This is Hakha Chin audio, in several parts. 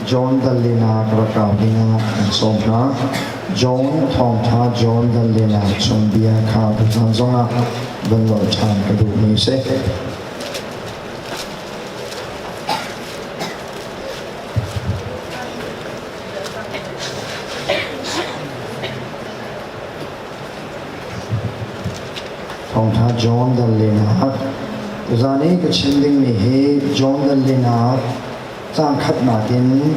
John Dallina rak au dingah kan sawm hna. John thawngtha John Dallina chung bia kha tuzan zongah van lawh ṭhan ka duhmi si. Thawngṭha John Dallina Tuzan i ka chim dingmi hi John Dallina caang khatnak in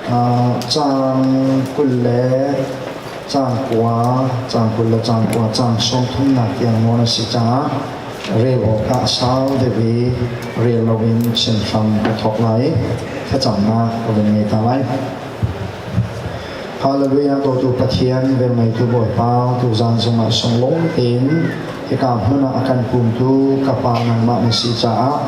caang 20 le caang 9, caang 20 le caang 9, caang 30nak tiang nawn a si caah rel awkah sau deuh i rel loin chim hram ka thawk lai. Thlacamnak ka vun ngei ta lai. Hallelujah dawtu Pathian velngeitu Bawipa tuzaan zongah sunglawi tein hika hmun ah a kan pumtu ka Pa nangmah na si caah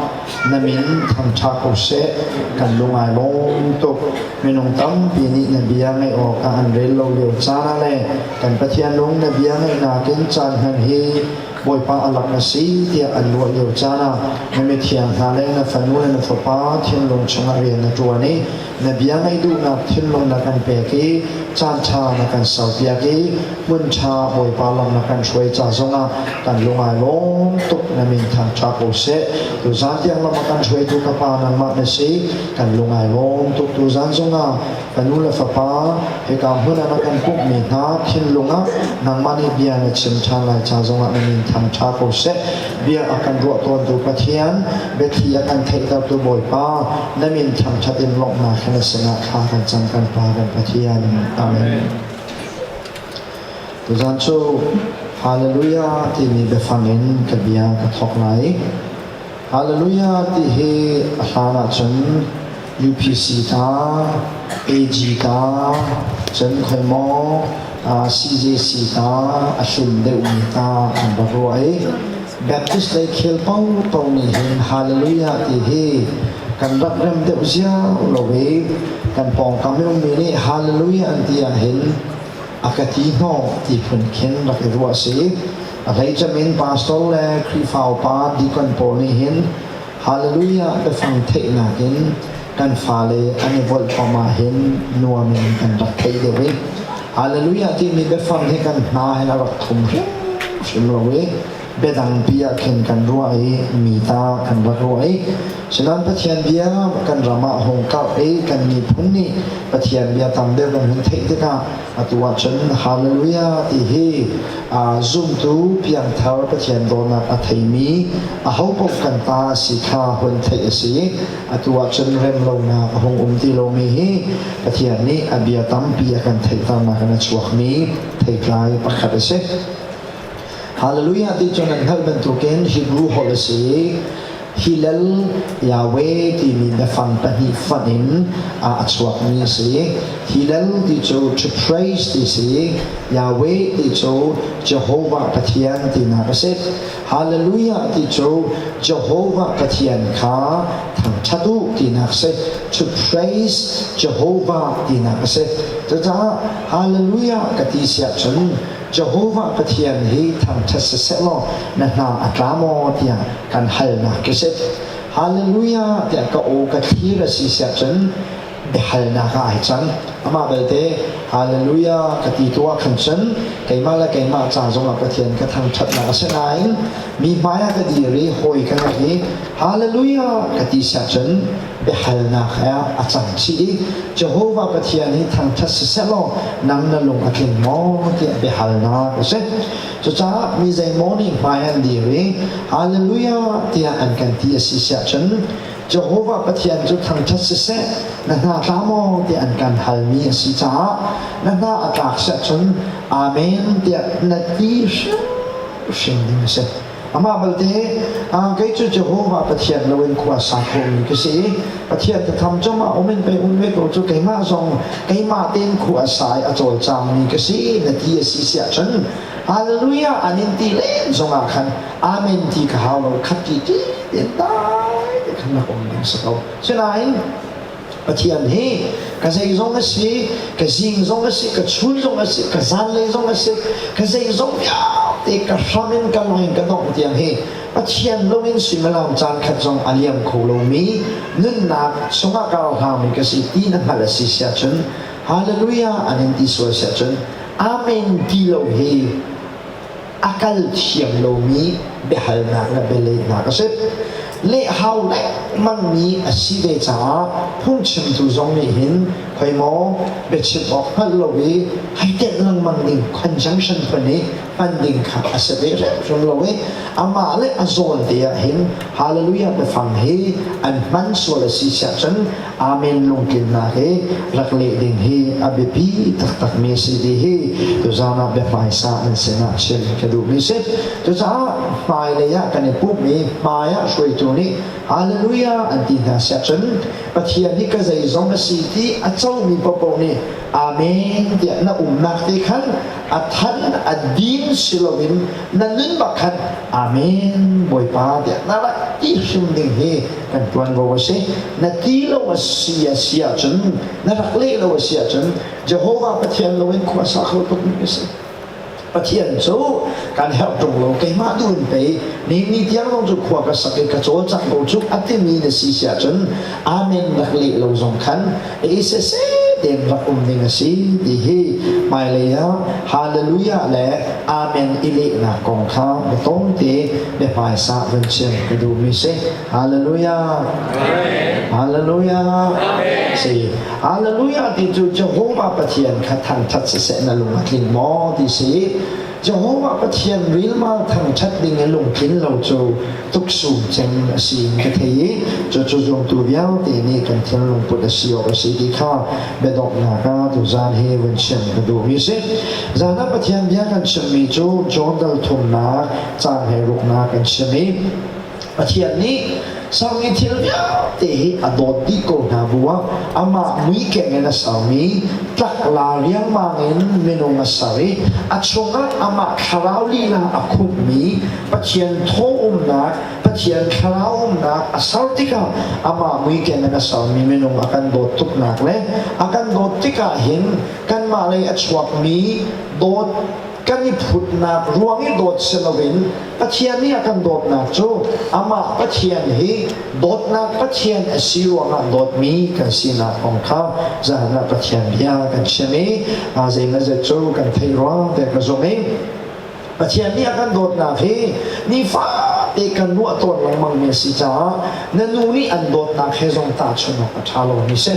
na min thangṭha ko seh. Kan lung ai lawm tuk. Minung tampi nih na bia ngaih awkah an rel lo lio caan ah le kan Pathian lung na bia ngaihnak in caan hman hi Bawipa a lak na si tiah an ruah lio caan ah na mithiang hna le na fanu le na fapa thinlung chungah rian na ṭuan i na bia ngaih duhnak thinlung na kan pek i caanṭha na kan serpiak i hmunṭha Bawipa lam na kan hruai ca zongah kan lung ai lawm tuk. Na min thangṭha ko seh. Tuzaan tiang lam a kan hruaitu ka Pa nangmah na si. Kan lung ai lawm tuk. Tuzaan zongah ka nu le fapa hika hmun ah na kan pumhmi hna thinlung ah nangmah nih bia na chim ṭhan lai ca zongah na min thangṭha ko seh. Bia a kan ruah tawntu Pathian, biathli a kan theihtertu Bawipa, na min thangṭhat in lawmhnak he na sinah thla kan cam kan Pa kan Pathian. Amen. Tuzaan cu Hallelujah timi biafang in ka bia ka thawk lai. Hallelujah ti hi a hlan ahcun UPC ta, AG ta, cun khoi maw CJC ta a hlun deuhmi ta an rak ruah i Baptist lei khel paopaoh nih hin Hallelujah ti hi kan rak rem deuh ziau lo i kan pawngkam i ummi nih Hallelujah an ti ahhin a ka ti hnawh ti phun khin rak i ruah si. A hleicem in pastor le Khrihfa upa deacon pawl nih hin Hallelujah biafang theihnak in kan fale an i volhpam ahhin nuam in kan rak theih deuh i Hallelujah timi biafang hi kan hna hin a rak thum hrimhrim lo i biadang pi ah khin kan ruah i mi ta kan rak ruah i Sinan Pathian bia kan ram ah hung karh i kan miphun nih Pathian bia tam deuh kan hun theih tikah atu ahcun Hallelujah ti hi zumtu piangthar Pathian dawtnak a theimi ahopaoh kan ta si kha hun theih a si. Atu ahcun remlonak a hung um ti lomi hi Pathian nih a bia tampi a kan theihternak in a chuakmi theitlai pakhat a si. Hallelujah ti cu nan hngalh bantukin Hebrew holh a si. Hillel Yahweh timi biafang pahnih fonh in a chuakmi a si. Hillel ti cu to praise ti si. Yahweh ti cu Jehovah Pathian tinak a si. Hallelujah ti cu Jehovah Pathian kha thangṭhat u tinak a si. To praise Jehovah tinak a si. Cucaah Hallelujah ka ti siah cun Jehovah Pathian hi thangṭhat siseh law na hna a tla maw tiah kan halnak khi si. Hallelujah tiah ka aw ka thlir a si siah cun biahalnak ah ai cang. Amah belte Hallelujah ka ti tu ah khan cun keimah le keimah ca zongah Pathian ka thangṭhatnak a si nain mi hmai ah ka dir i hawi ka ngeih i Hallelujah ka ti siah cun biahalnak he a cang chih i Jehovah Pathian hi thangṭhat siseh law nang na lung a tling maw tiah biahalnak a si. Cucaah mi zeimaw nih hmai an dir i Hallelujah tiah an kan ti a si siah cun Jehovah Pathian cu thangṭhat siseh na hna tla maw tiah an kan halmi a si caah na hna a tlak siah cun Amen tiah na ti hrimhrim ding a si. Amah balte kei cu Jehovah Pathian loin khua sa khomi ka si i Pathian thatham cungah um in pei um ve ko cu keimah zong keimah tein khua sa i a cawlcangmi ka si na ti a si siah cun Hallelujah an in ti len zongah khan Amen ti ka hau lo khat ti ti tein dai te khan rak um ding si ko. Sinain Pathian hi ka zeizong a si, ka zing zong a si, ka chun zong a si, ka zanlei zong a si, ka zeizong vialte. te ka hram in ka lung in ka dongh tiang hi Pathian lung in suimilam caan khat zong a liam kho lomi nunnak chungah ka hlangmi ka si ti na hngalh a si siah cun Hallelujah an in ti sual siah cun Amen ti lo hi a kal thiam lomi biahalnak le bialehnak a si. Leh hau lengmangmi a si ve caah phungchimtu zong nih hin khoi maw biachim awk hngalh lo i hei telh lengmang ding conjunction phun i hman ding kha a si ve hrimhrim lo i amah le a zawn te ah hin hallelujah biafang hi an hman sual a si siah cun Amen lungtlinnak hi rak leh ding hi a biapi taktakmi a si ti hi tuzaan ah biahmaisa nan sinah chim ka duhmi si. Cucaah hmailei ah kan i pumh i hmai ah hruaitu nih Hallelujah an ti hna siah cun Pathian hi ka zeizong a si ti a comi paohpaoh nih Amen tiah na umnak te khan a than a din si loin na nun bak khan Amen Bawipa tiah na rak ti hrim ding hi kan ṭuanvo a si. Na ti lo a si a si ahcun, na rak leh lo a si ahcun, Jehovah Pathian loin khua sa kho tukmi a si. Pathian cu kan herh ṭung lo, keimah tu in pei ni ni tiang zong cu khua ka sak i ka cawlcang ko cu a timi na si si ahcun amen rak leh lo zong khan i sese tein rak um ding a si ti hi hmailei ah hallelujah le amen i lehnak kong kha biatawngte biahmaisa van chim ka duhmi si. Hallelujah. Hallelujah. Si. Hallelujah ti cu Jehovah Pathian kha thangṭhat siseh na lung a tling maw ti si. Jehovah Pathian rilmal thangṭhat ding i lungtlin lo cu tuksum cem a si in ka thei i cucu zumtu vialte nih kan thinlung put a si awk a si ti kha biadonghnak ah tuzaan hi vun chim ka duhmi si. Zan ah Pathian bia kan chimmi cu John dal thumnak caang he ruknak kan chim i Pathian nih sermi thil vialte hi a dawt dih ko hna bu ah amah muikeng in a sermi tlakla riangmang in minung a ser i a chungah amah thlarau lila a khumhmi Pathian thaw umnak Pathian thlarau umnak a ser tikah amah muikeng in a sermi minung a kan dawt tuknak le a kan dawt tikah hin kanmah lei a chuakmi dawt kan i phutnak ruang i dawt si loin Pathian nih a kan dawtnak cu amah Pathian hi dawtnak Pathian a si ruangah dawtmi kan sinak kong kha zan ah Pathian bia kan chim i zeimazet cu kan theih ruang te ka zumh i Pathian nih a kan dawtnak hi nifate kan ruah tawn lengmangmi a si caah na nu nih an dawtnak he zong tahchunh awk a ṭha lomi si.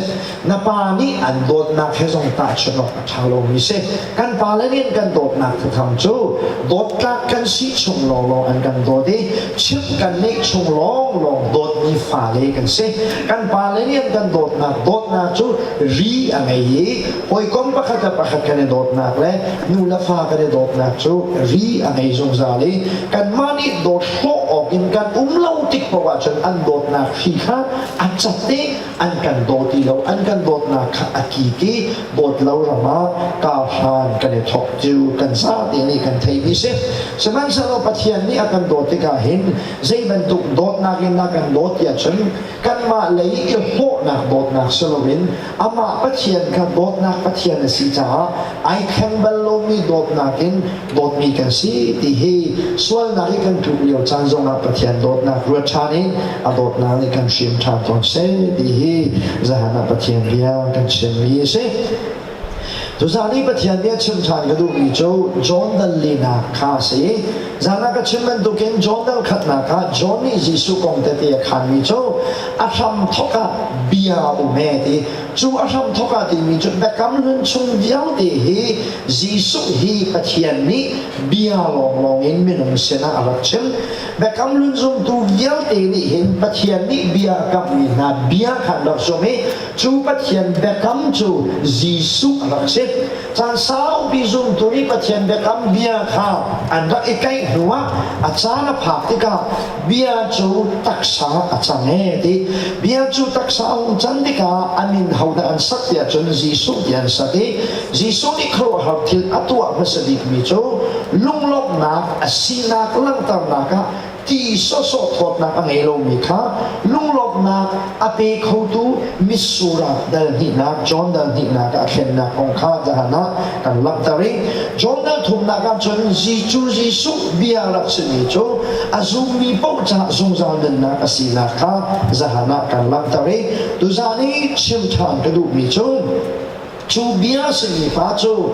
Na pa nih an dawtnak he zong tahchunh awk a ṭha lomi si. Kan pale nih an kan dawtnak thatham cu dawttlak kan si chung lawnglawng an kan dawt i chimh kan neih chung lawnglawng dawtmi fale kan si. Kan pale nih an kan dawtnak dawtnak cu ri a ngei i hawikom pakhat le pakhat kan i dawtnak le nu le fa kan i dawtnak cu ri a ngei zungzal i kanmah nih dawt hlawh awk in kan um lo tik paoh ahcun an dawtnak hri kha a cat i an kan daw ti lo, an kan dawtnak kha a kik i dawt lo ram ah karhlan kan i thawk cu kan zate nih kan theimi si. Sihmanhsehlaw Pathian nih a kan dawt tikah hin zei bantuk dawtnak in a kan dawt tiah cun kanmah lei i hlawhnak dawtnak si loin amah Pathian kha dawtnak Pathian a si caah ai thleng bal lomi dawtnak in dawtmi kan si ti hi sualnak i kan tluk lio caan zongah Pathian dawtnak ruat ṭhan in a dawtnak nih kan hrim ṭhan tawn seh ti hi zahan ah Pathian bia kan chimmi a si. Tuzaan i Pathian bia chim ṭhan ka duhmi cu John dal linak kha a si. Zan ah ka chim bantukin John dal khatnak ah John nih Jesuh kong tete a khanmi cu a hram thawk ah bia um e ti. Cu a hram thawk ah timi cu biakam hlun chung vialte hi Jesuh hi Pathian nih bia lawnglawng in minung sinah a rak chim. Biakam hlun zumtu vialte nih hin Pathian nih bia a kamhmi hna bia kha an rak zumh i Cu Pathian biakam cu Jesuh a rak si. Caan saupi zumtu nih Pathian biakam bia kha an rak i tlaih hnuah a caan a phak tikah bia cu taksa a cang ee ti. Bia cu taksa a hung can tikah a min hodah an sak tiah cun Jesuh ti an sak i Jesuh nih khuaruahhar thil a tuah hmasa bikmi cu lunglawmhnak a sinak langhternak ah. Ti sawsawh thawtnak a ngei lomi kha lunglawmhnak a pe khotu mitsur ah dal hnihnak John dal hnihnak ah a thlennak kong kha zahan ah kan langhter i John dal thumnak ah cun Jesuh Jesuh bia rak simi cu a zummi paoh caah zungzal nunnak a sinak kha zahan ah kan langhter i tuzaan i chim ṭhan ka duhmi cu Cu bia simi pa cu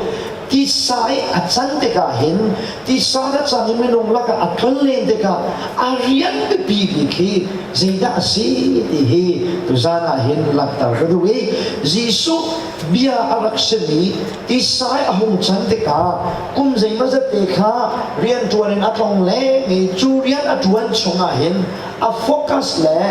titsa i a can tikah hin titsa a cang i minung lakah a tlon len tikah a rian biapi bik hi zeidah a si ti hi tuzan ah hin langhter ka duh i Jesuh bia a rak simi titsa i a hung can tikah kum zeimawzat te kha rianṭuan in a tlong leng i cu rian a ṭuan chungah hin a focus le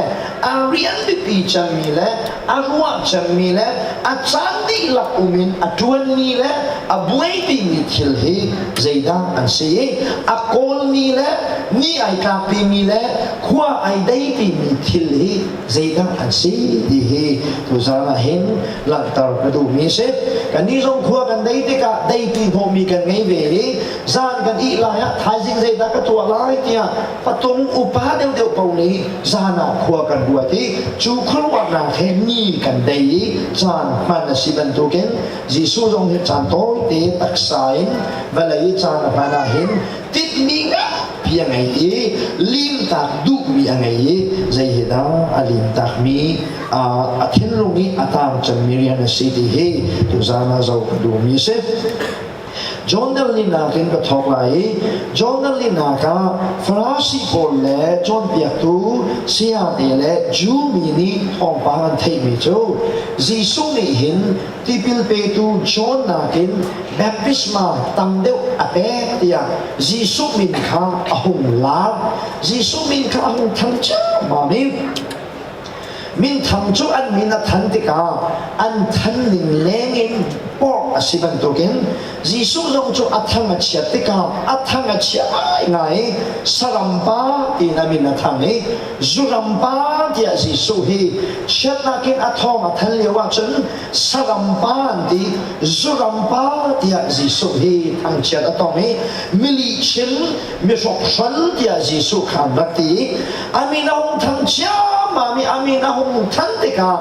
a rian biapi cemmi le a ruah cemmi le a caan dihlak um in a ṭuanmi le a buaipimi thil hi zeidah an si i a kawlmi le ni ai tlakpimi le khua ai deipimi thil hi zeidah an si ti hi tuzaan ah hin langhter ka duhmi a si. Kannih zong khua kan dei tikah deipi hnawhmi kan ngei ve i zan kan ih lai ah thaizing zeidah ka tuah lai tiah patung upa deuhdeuh paoh nih zan ah khua kan ruat i cu khuaruahnak he ni kan dei i caan hman a si bantukin Jesuh zong hi caan tawite taksa in vawlei i caan a hman ah hin tinhmi nganpi a ngei i limtak duhmi a ngei i zei hi dah a limtakmi a thinlung i a tang cemmi rian a si ti hi tuzaan ah zoh ka duhmi a si. John dal linak in ka thawk lai i John dal linak ah Farasi pawl le cawnpiaktu sayate le Jew mi nih thawngpang an theihmi cu Jesuh nih hin tipil petu John nakin baptisma tam deuh a pek tiah Jesuh min kha a hung lar. Jesuh min kha a hung thang ciammam i Minthang cu an min a than tikah an than ning lengin porh a si bantukin Jesuh zong cu a thang a chiat tikah a thang a chia ngaingai i saram pa tiin a min a thang i zuram pa tiah Jesuh hi chiatnak in a thawng a than lio ahcun saram pa an ti zuram pa tiah Jesuh hi thangchiat a tong i milihchim mihrokhrol tiah Jesuh kha an rak ti i a min a hung thang ciammam i a min a hung than tikah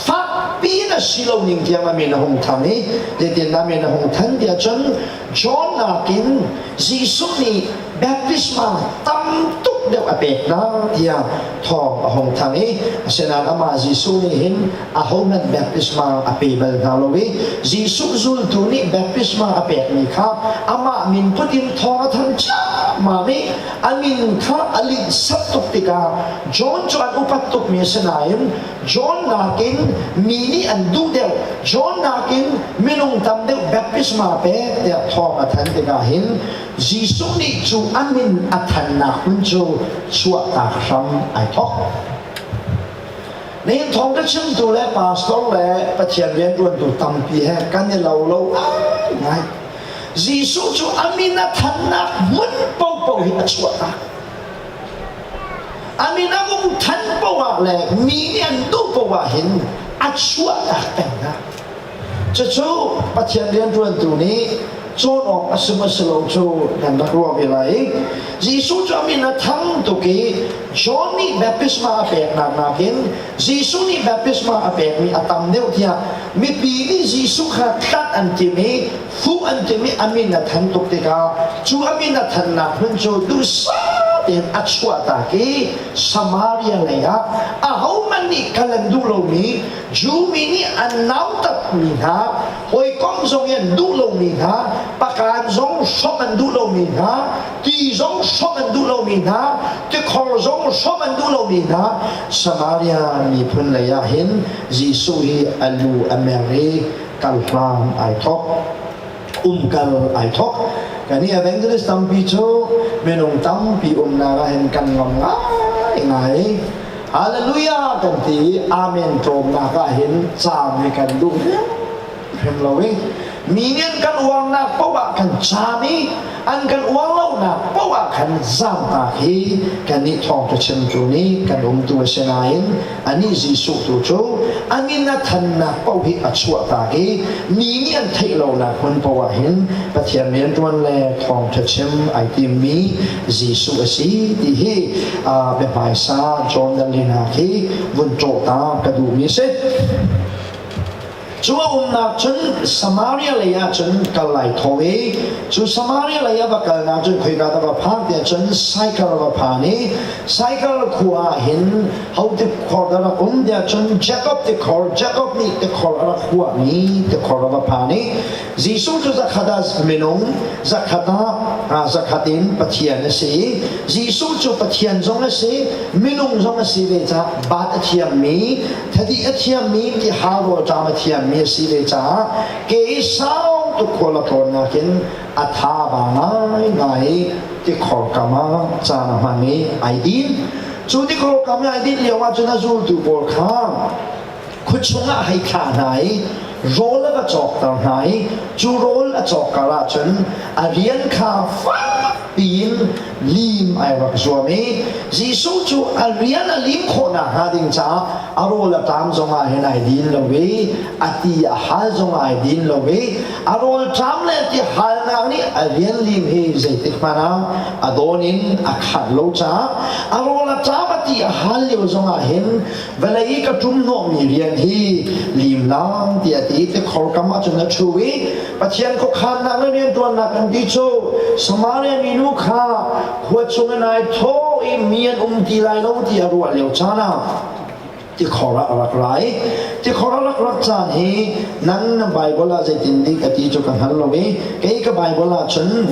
fakpi in a si lo ning tiang a min a hung thang i zeitin a min a hung than tiah cun John nakin Jesuh nih baptisma tam tuk deuh a pek hna tiah thawng a hung thang i asinain amah Jesuh nih hin ahohmanh baptisma a pe bal hna lo i Jesuh zultu nih baptisma a pekmi kha amah min put in thawng a thang ciammam i a min kha a linhsat tuk tikah John cu an upat tukmi a si nain John nakin mi nih an duh deuh John nakin minung tam deuh baptisma pek tiah thawng a than tikah hin Jesuh nih cu a min a thannak hmun cu chuahtak hram ai thawk. Nihin thawngṭha chimtu le pastor le Pathian rianṭuantu tampi he kan i lo lo ngai. Jesuh cu a min a thannak hmun paohpaoh hi a chuahtak. A min a vung than paoh ah le mi nih an duh paoh ah hin a chuahtak peng hna. Cucu Pathian rianṭuantu nih cawn awk a si maw si lo cu nan rak ruah ve lai. Jesuh cu a min a thang tuk i John nih baptisma a peknak nakin Jesuh nih baptisma a pekmi a tam deuh tiah mipi nih Jesuh kha tlat an tim i fuh an tim i a min a than tuk tikah cu a min a thannak hmun cu duhsah tein a chuahtak i Samaria lei ah ahohmanh nih kal an duh lomi Jew mi nih an nautatmi hna, hawikom zong i an duh lomi hna, pakaan zong hrawmh an duh lomi hna, ti zong hrawmh an duh lomi hna, tikhor zong hrawmh an duh lomi hna, Samaria miphun lei ah hin Jesuh hi a lu a mer i kal hlan ai thawk. Umkal ai thawk. Kan i evangelist tampi cu minung tampi umnak ah hin kan ngam ngaingai. Hallelujah kan ti i amen tlawmnak ah hin caam hi kan duh hrimhrim lo i. Mi nih an kan uarnak paoh ah kan caam i an kan uar lonak paoh ah khan zamtak hi kannih thawngṭha chimtu nih kan umtu a si nain anih Jesuh tu cu a min a thannak paoh hi a chuahtak i mi nih an theih lonak hmun paoh ah hin Pathian rianṭuan le thawngṭha chim ai timmi Jesuh a si ti hi biahmaisa John Dalina khi vun ṭawh ta ka duhmi a si. Cu a umnak cun Samaria lei ah cun kal lai thaw i cu Samaria lei a va kalnak cun khoika dah va phan tiah cun Saikar a va phan i Saikar khua ah hin ho tikhor dah rak um tiah cun Jakob tikhor Jakob nih tikhor a rak huahmi tikhor a va phan i Jesuh cu zakhat ah minung zakhat ah zakhat in Pathian a si i Jesuh cu Pathian zong a si minung zong a si ve caah bat a thiammi thadi a thiammi ti hal rawlṭam a thiammi a si ve caah ke i sau tuk khual a tlawnnak in a tha ba ngaingai i tikhor kam ah caan a hman i ai din. Cu tikhor kam i ai din lio ah cun a zultu pawl kha khuachung ah hei thlah hna i rawl a va cawkter hna i cu rawl a cawk kar ahcun a rian kha fak piin lim ai rak zuam i Jesuh cu a rian a lim khawhnak hnga ding caah a rawl a ṭam zongah hin ai din lo i a ti a hal zongah ai din lo i a rawl ṭam le ti halnak nih a rian lim hi zeitik hmanh ah a dawn in a khat lo caah a rawl a ṭam a ti a hal lio zongah hin vawlei i ka ṭum hnawhmi rian hi lim lang tiah a ti tikhor kam ah cun a ṭhu i Pathian khuakhannak le rianṭuannak kan ti cu Samaria minu kha khua chung in ai thawh i mi an um ti lai lo ti a ruah lio caan ah tikhor ah a rak ra i tikhor a rak rak caan hi nang na Bible ah zeitin dik a ti cu ka hngal lo i kei ka Bible ah cun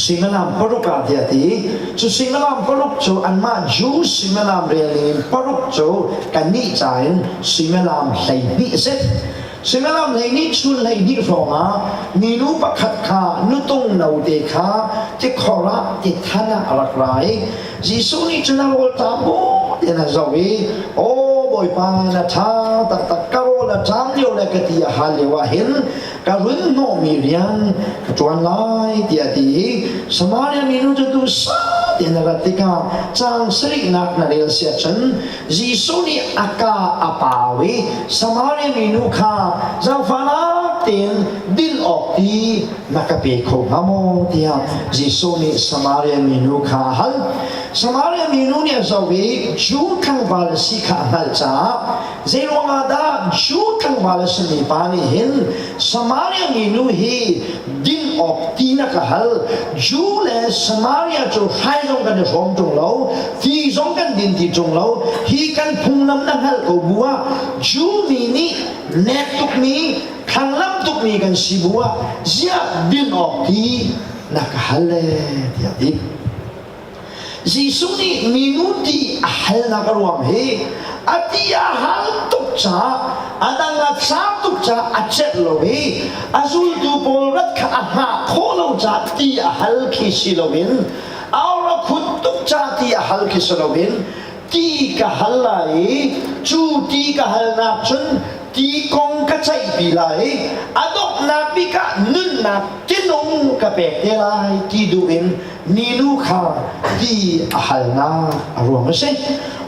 Suimilam paruk ah tiah a ti. Cu suimilam paruk cu anmah Jew suimilam rel ning in paruk cu kannih ca in suimilam 12 a si. Suimilam 12 chun 12 hrawng ah minu pakhat kha nutung note kha tikhor ah tithan ah a rak ra i Jesuh nih cun a rawl ṭam bu tein a zoh i Aw Bawipa na ṭha taktak ka rawl a ṭam lio le ka ti a hal lio ah hin ka run hnawhmi rian ka ṭuan lai tiah a ti i Samaria minu cu duhsah tein a rat tikah caang sarihnak na rel si ahcun Jesuh nih a ka a pau i Samaria minu kha zaangfahnak tein din awk ti na ka pe kho hnga maw tiah Jesuh nih Samaria minu kha a hal. Samaria minu nih a zoh i Jew tlangval a si kha a hngalh caah Zeiruangah dah Jew tlangval a simi pa nih hin Samaria minu hi din awk ti na ka hal? Jew le Samaria cu hrai zong kan i hrawm ṭung lo, ti zong kan din ti ṭung lo. Hi kan phunglam na hngalh ko bu ah Jew mi nih nek tukmi, thlanglam tukmi kan si bu ah ziah din awk ti na ka hal le tiah a ti. Jesuh nih minu ti a halnak a ruang hi a ti a hal tuk caah a dang a tlak tuk caah a celh lo i a zultu pawl rat kha a hngah khawh lo caah ti a hal khi si loin a or a khut tuk caah ti a hal khi si loin ti ka hal lai i cu ti ka halnak cun ti kong ka ceihpi lai i a donghnak bik ah nunnak tinung ka pek te lai ti duh in minu kha ti a halnak a ruang a si.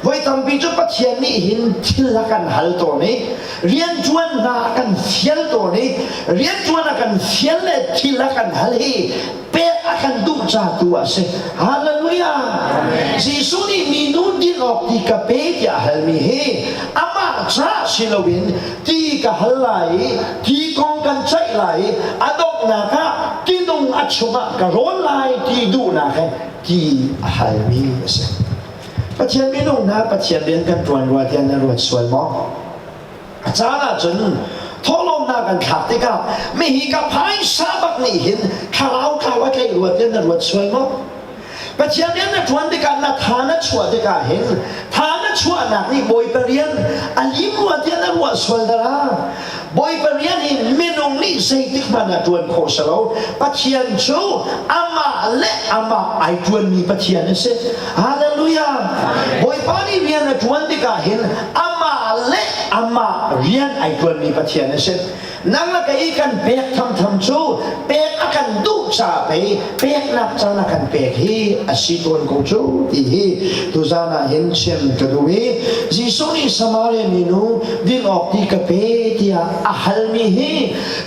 Voi tampi cu Pathian nih hin thil a kan hal tawn i rianṭuan hna a kan fial tawn i rianṭuan a kan fial le thil a kan hal hi pek a kan duh ca tu a si. Hallelujah! Jesuh nih minu din awk ti ka pe tiah a halmi hi amah ca si loin ti ka hal lai i ti kong kan ceih lai i a donghnak ah tinung a chungah ka rawn lai ti duhnak he ti a halmi a si. Pathian minung hna Pathian rian kan ṭuan rua tiah na ruat sual maw? A caan ahcun thawhlawmnak kan thlak tikah mihi ka phaisa bak nih hin thlarau thlau a tlaih rua tiah na ruat sual maw? Pathian rian na ṭuan tikah na tha na chuah tikah hin tha na chuahnak nih Bawipa rian a lim rua tiah na ruah sual dara. Bawipa rian hi minung nih zeitik hmanh ah ṭuan khawh si lo. Pathian cu amah le amah ai ṭuanmi Pathian a si. Hallelujah! Bawipa nih rian a ṭuan tikah hin amah le Amah rian ai ṭuanmi Pathian a si. Nang le kei kan pek thamtham cu pek a kan duh ca pei peknak caan a kan pek hi a si tawn ko cu ti hi tuzan ah hin chim ka duh i Jesuh nih Samaria minu din awk ti ka pe tiah a halmi hi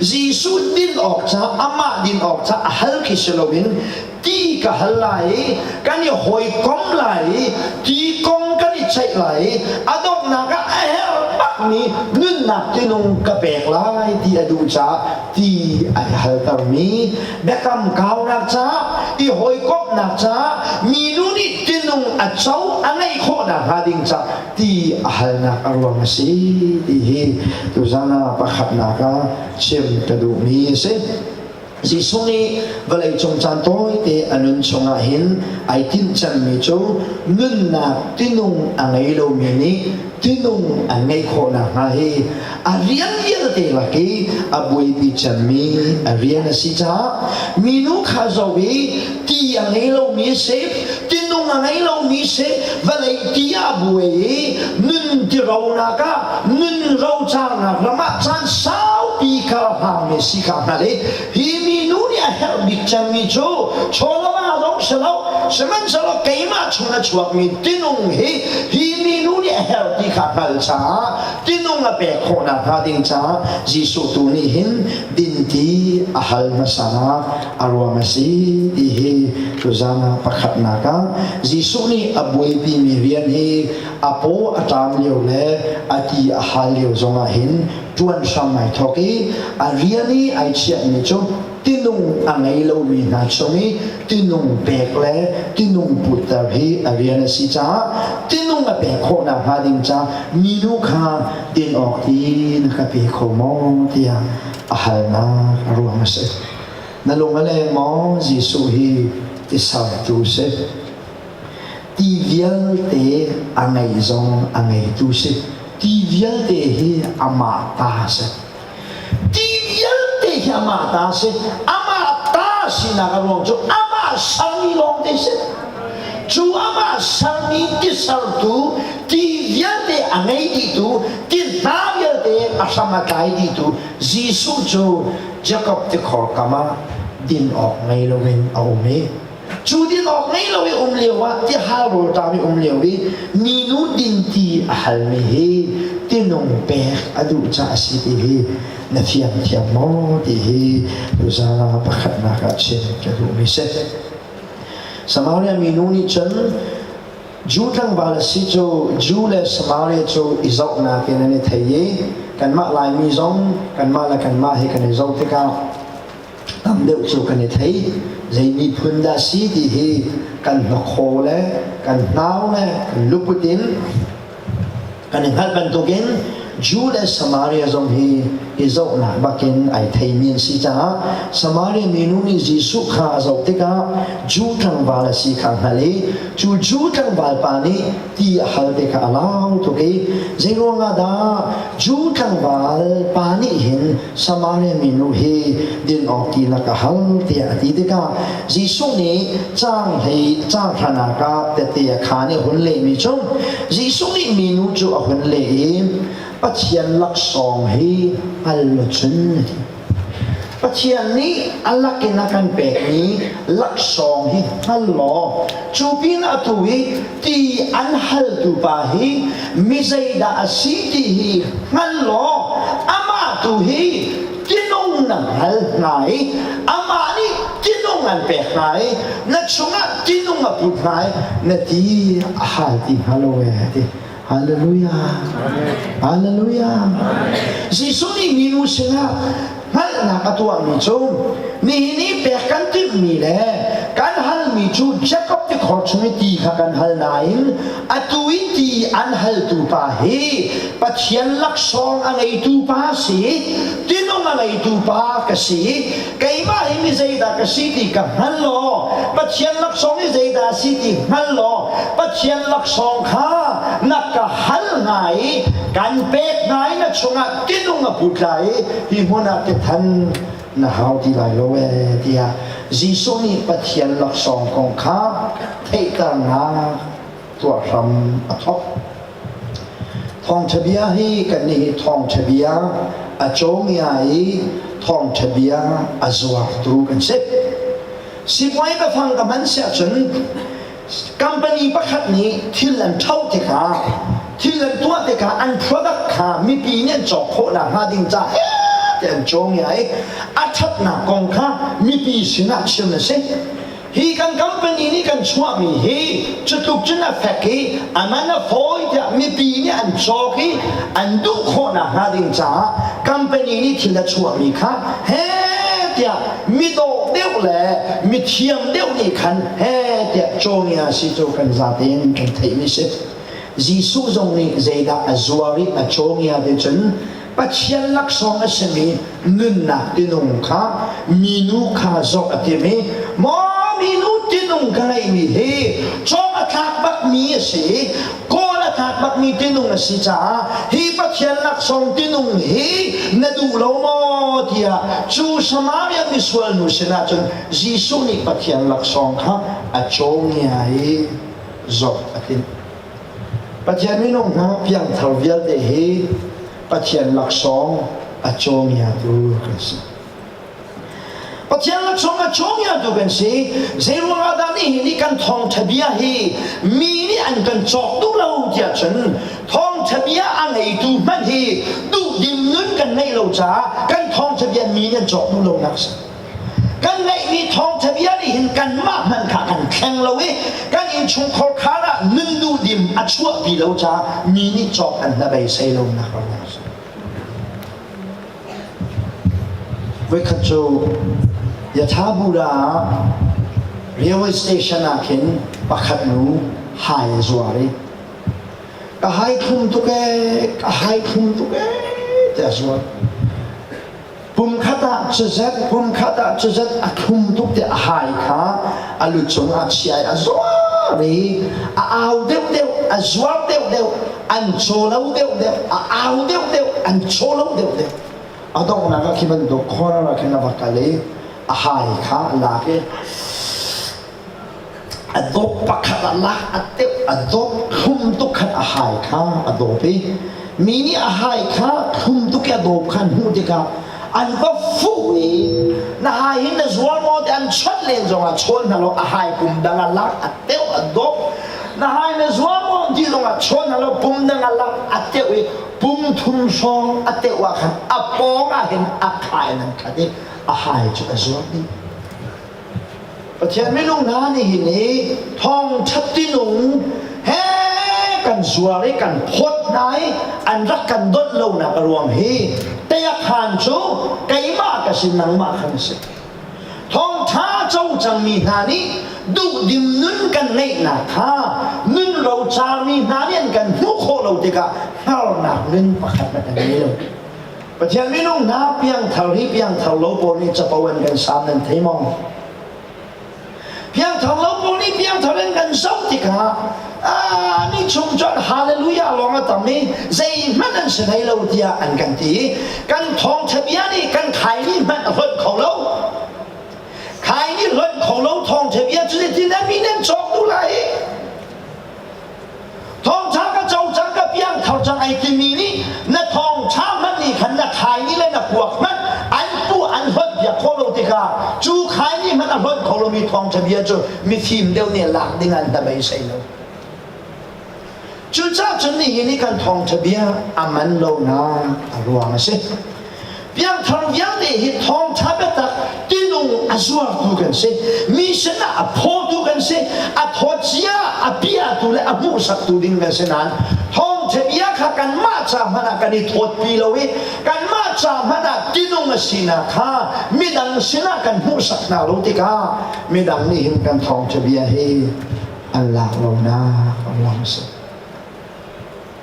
Jesuh din awk ca amah din awk ca a hal khi si loin ti ka hal lai i kan i hawikom lai i ti kong kan i ceih lai i a donghnak ah a herh bakmi nunnak tinung ka pek lai ti a duh caah ti a haltermi biakam kaunak caah i hawikomhnak caah minu nih tinung a co a ngeih khawhnak hnga ding caah ti a halnak a ruang a si ti hi tuzan ah pakhatnak ah chim ka duhmi a si. Jesuh nih vawleicung caan tawite a nun chungah hin ai tinh cangmi cu nunnak tinung a ngei lomi nih tinung an ngeih khawh nakhnga hi a rian vialte lak i a buaipi cemmi a rian a si caah minu kha zoh i ti a ngei lomi a si, tinung a ngei lomi si, vawlei ti ah buai i nun tironak ah nun rocarnak ram ah caan saupi kar hlangmi si kha hngalh i hi minu nih a herh bik cemmi cu chawlama zong si lo, sihmanhsehlaw keimah chung a chuakmi tinung hi hi minu nih a herh ti kha hngalh caah tinung a pek khawh nakhnga ding caah Jesuh tu nih hin dinti a hal hmasa a ruang a si ti hi tuzan ah pakhatnak ah Jesuh nih a buaipimi rian hi a paw a ṭam lio le a ti a hal lio zongah hin ṭuan hram ai thawk i a rian i ai chiahmi cu tinung a ngei lomi hna chung i tinung pek le tinung putter hi a rian a si caah tinung a pek khawh nakhnga ding caah minu kha din awk ti na ka pe kho maw tiah a halnak a ruang a si. Na lung a leng maw? Jesuh hi tisartu si. Ti vialte a ngei zong a ngeitu si. Ti vialte hi amah ta si. Ti vialte hi amah ta si. Amah ta sinak a ruang cu amah sermi lawngte si. Cu amah sermi tisartu, ti vialte a ngei dihtu, ti hna vialte a hram a tlai dihtu Jesuh cu Jakob tikhor kam ah din awk ngei loin a um i cu din awk ngei lo i um lio ah tihal rawlṭam i um lio i minu dinti a halmi hi tinung pek a duh caah a si ti hi na fiang thiam maw ti hi tuzaan ah pakhatnak ah chim ka duhmi si. Samaria minu nih cun Jew tlangval a si cu Jew le Samaria cu i zohnak in an i thei i kanmah Laimi zong kanmah le kanmah hi kan i zoh tikah tam deuh cu kan i thei. Zei miphun dah si ti hi kan hnakhaw le kan hnau le kan luput in Kan i hngalh bantukin Jew le Samaria zong hi i zohnak bakin ai theimi an si caah Samaria minu nih Jesuh kha a zoh tikah Jew tlangval a si kha a hngalh i cu Jew tlangval pa nih ti a hal ti kha a lau tuk i zeiruangah dah Jew tlangval pa nih hin Samaria minu hi din awk ti na ka hal tiah a ti tikah Jesuh nih caang hlei caang hranak ah tette a khaan i a hun lehmi cu Jesuh nih minu cu a hun leh i Pathian laksawng hi hngal law cun a ti. Pathian nih a lakin a kan pekmi laksawng hi hngal law cu pin atu i ti an haltu pa hi mi zeidah a si ti hi hngal law amah tu hi tinung na hngal hna i amah nih tinung an pek hna i na chungah tinung a put hna i na ti a hal ti hnga lo e ti. Hallelujah. Hallelujah. Jesuh nih minu sinah hngalhnak a tuahmi cu nihin i pek kan timhmi le kan halmi cu Jakob tikhor chung i ti kha kan hal nain atu i ti an haltu pa hi Pathian laksawng a ngeitu pa si tinung a ngeitu pa ka si. Keimah hi mi zeidah ka si ti ka hngal law Pathian laksawng hi zeidah a si ti hngal law Pathian laksawng kha na ka hal hna i kan pek hna i na chungah tinung a put lai i hi hmun ah tithan na hau ti lai lo ee tiah Jesuh nih Pathian laksawng kong kha theihternak tuah hram a thawk. Thawngṭha bia hi kannih hi thawngṭha bia a cawngia i thawngṭha bia a zuartu kan si. Sipuai biafang ka hman siah cun company pakhat nih thil an ṭho tikah thil an tuah tikah an product kha mipi nih an cawk khawh nakhnga ding ca ti an cawngia i a ṭhatnak kong kha mipi sinah chim a si. Hi kan company nih kan chuahmi hi cutluk cun a fek i a man a fawi tiah mipi nih an cawk i an duh khawh nakhnga ding caah company nih thil a chuahmi kha he tiah midawh deuh le mithiam deuh nih khan he tiah cawngia si cu kan zatein kan theihmi si. Jesuh zong nih zeidah a zuar i a cawngia ti cun Pathian laksawng a simi nunnak tinung kha minu kha zoh a tim i maw minu tinung ka ngeihmi hi cawk a tlak bakmi a si kawl a tlak bakmi tinung a si caah hi Pathian laksawng tinung hi na duh lo maw tiah cu Samaria misual nu sinah cun Jesuh nih Pathian laksawng kha a cawngia i zoh a timh. Pathian minung hna piangthar vialte hi Pathian laksawng a cawngiatu kan si. Pathian laksawng a cawngiatu kan si. Zeiruang ah dah nihin i kan thawngṭha bia hi mi nih an kan cawk duh lo tiah cun thawngṭha bia a ngeitu hmanh hi duhdim nun kan ngeih lo caah kan thawngṭha bia mi nih an cawk duh lonak a si. Kan ngeihmi thawngṭha bia nih hin kanmah hmanh kha kan thleng lo i kan innchungkhar khar ah nun duhdim a chuahpi lo caah mi nih cawk an hnabeisei lonak ram a si. Voikhat cu Yathabura ah railway station ah khin pakhat nu hai a zuar i ka hai thlum tuk ee, ka hai thlum tuk ee tiah a zuar. Pumkhat ah cuzat, pumkhat ah cuzat a thlum tuk ti a hai kha a lu cungah chia i a zuar i a au deuhdeuh, a zuar deuhdeuh, an caw lo deuhdeuh, a au deuhdeuh, an caw lo deuhdeuh. A donghnak ah khi bantuk corner ah khin a va kal i a hai kha a lak i a dawp pakhat ah lak a teuh a dawp thlum tuk khan a hai kha a dawp i mi nih a hai kha thlum tuk i a dawp khan hmuh tikah an va fuh i na hai hin na zuar maw ti an chawnh len zongah chawn hna lo a hai pum dang ah lak a teuh a dawp na hai na zuar maw ti zongah chawn hna lo pum dang ah lak a teuh i pum thum hrawng a teuh ah khan a pawng ah hin a khai nan khat i a hai cu a zuar dih. Pathian minung hna nih hin hi thawngṭha tinung he kan zuar i kan phawt hna i an rak kan donh lonak a ruang hi teiakhan cu keimah ka si nangmah khan si. Thawngṭha co cangmi hna nih duhdim nun kan ngeihnak kha nun rocarmi hna nih an kan hmuh khawh lo tikah hngarnak nun pakhat na kan ngei lo. Pathian minung hna piangthar hi piangthar lo pawl nih capo an kan sam nan thei maw? Piangthar lo pawl nih piangthar in kan zoh tikah ah ni chung cun hallelujah lawng a tam i zeihmanh an si hlei lo tiah an kan ti. Kan thawngtha bia nih kan khaini hmanh a hlonh kho lo. Khaini hlonh kho lo thawngtha bia cu zeitin dah mi nan cawk duh lai? Thawngṭha ka co cang ka piangthar cang ai timi nih na thawngṭha hmanh nih khan na khaini le na kuak hmanh an pu an hlonh piak khawh lo tikah cu khaini hmanh a hlonh kho lomi thawngṭha bia cu mifim deuh nih lak ding an ta beisei lo. Cucaah cun nihin i kan thawngṭha bia a man lonak a ruang a si. Piangthar vialte hi thawngṭha biatak tinung a zuartu kan si. Mi sinah a phawtu kan si. A thawcia a piatu le a hmuhsaktu ding kan si nain thawngṭha bia kha kanmah ca hmanh ah kan i thawtpi lo i kanmah ca hmanh ah tinung a sinak kha midang sinah kan hmuhsak hna lo tikah midang nih hin kan thawngṭha bia hi an lak lonak a ruang a si.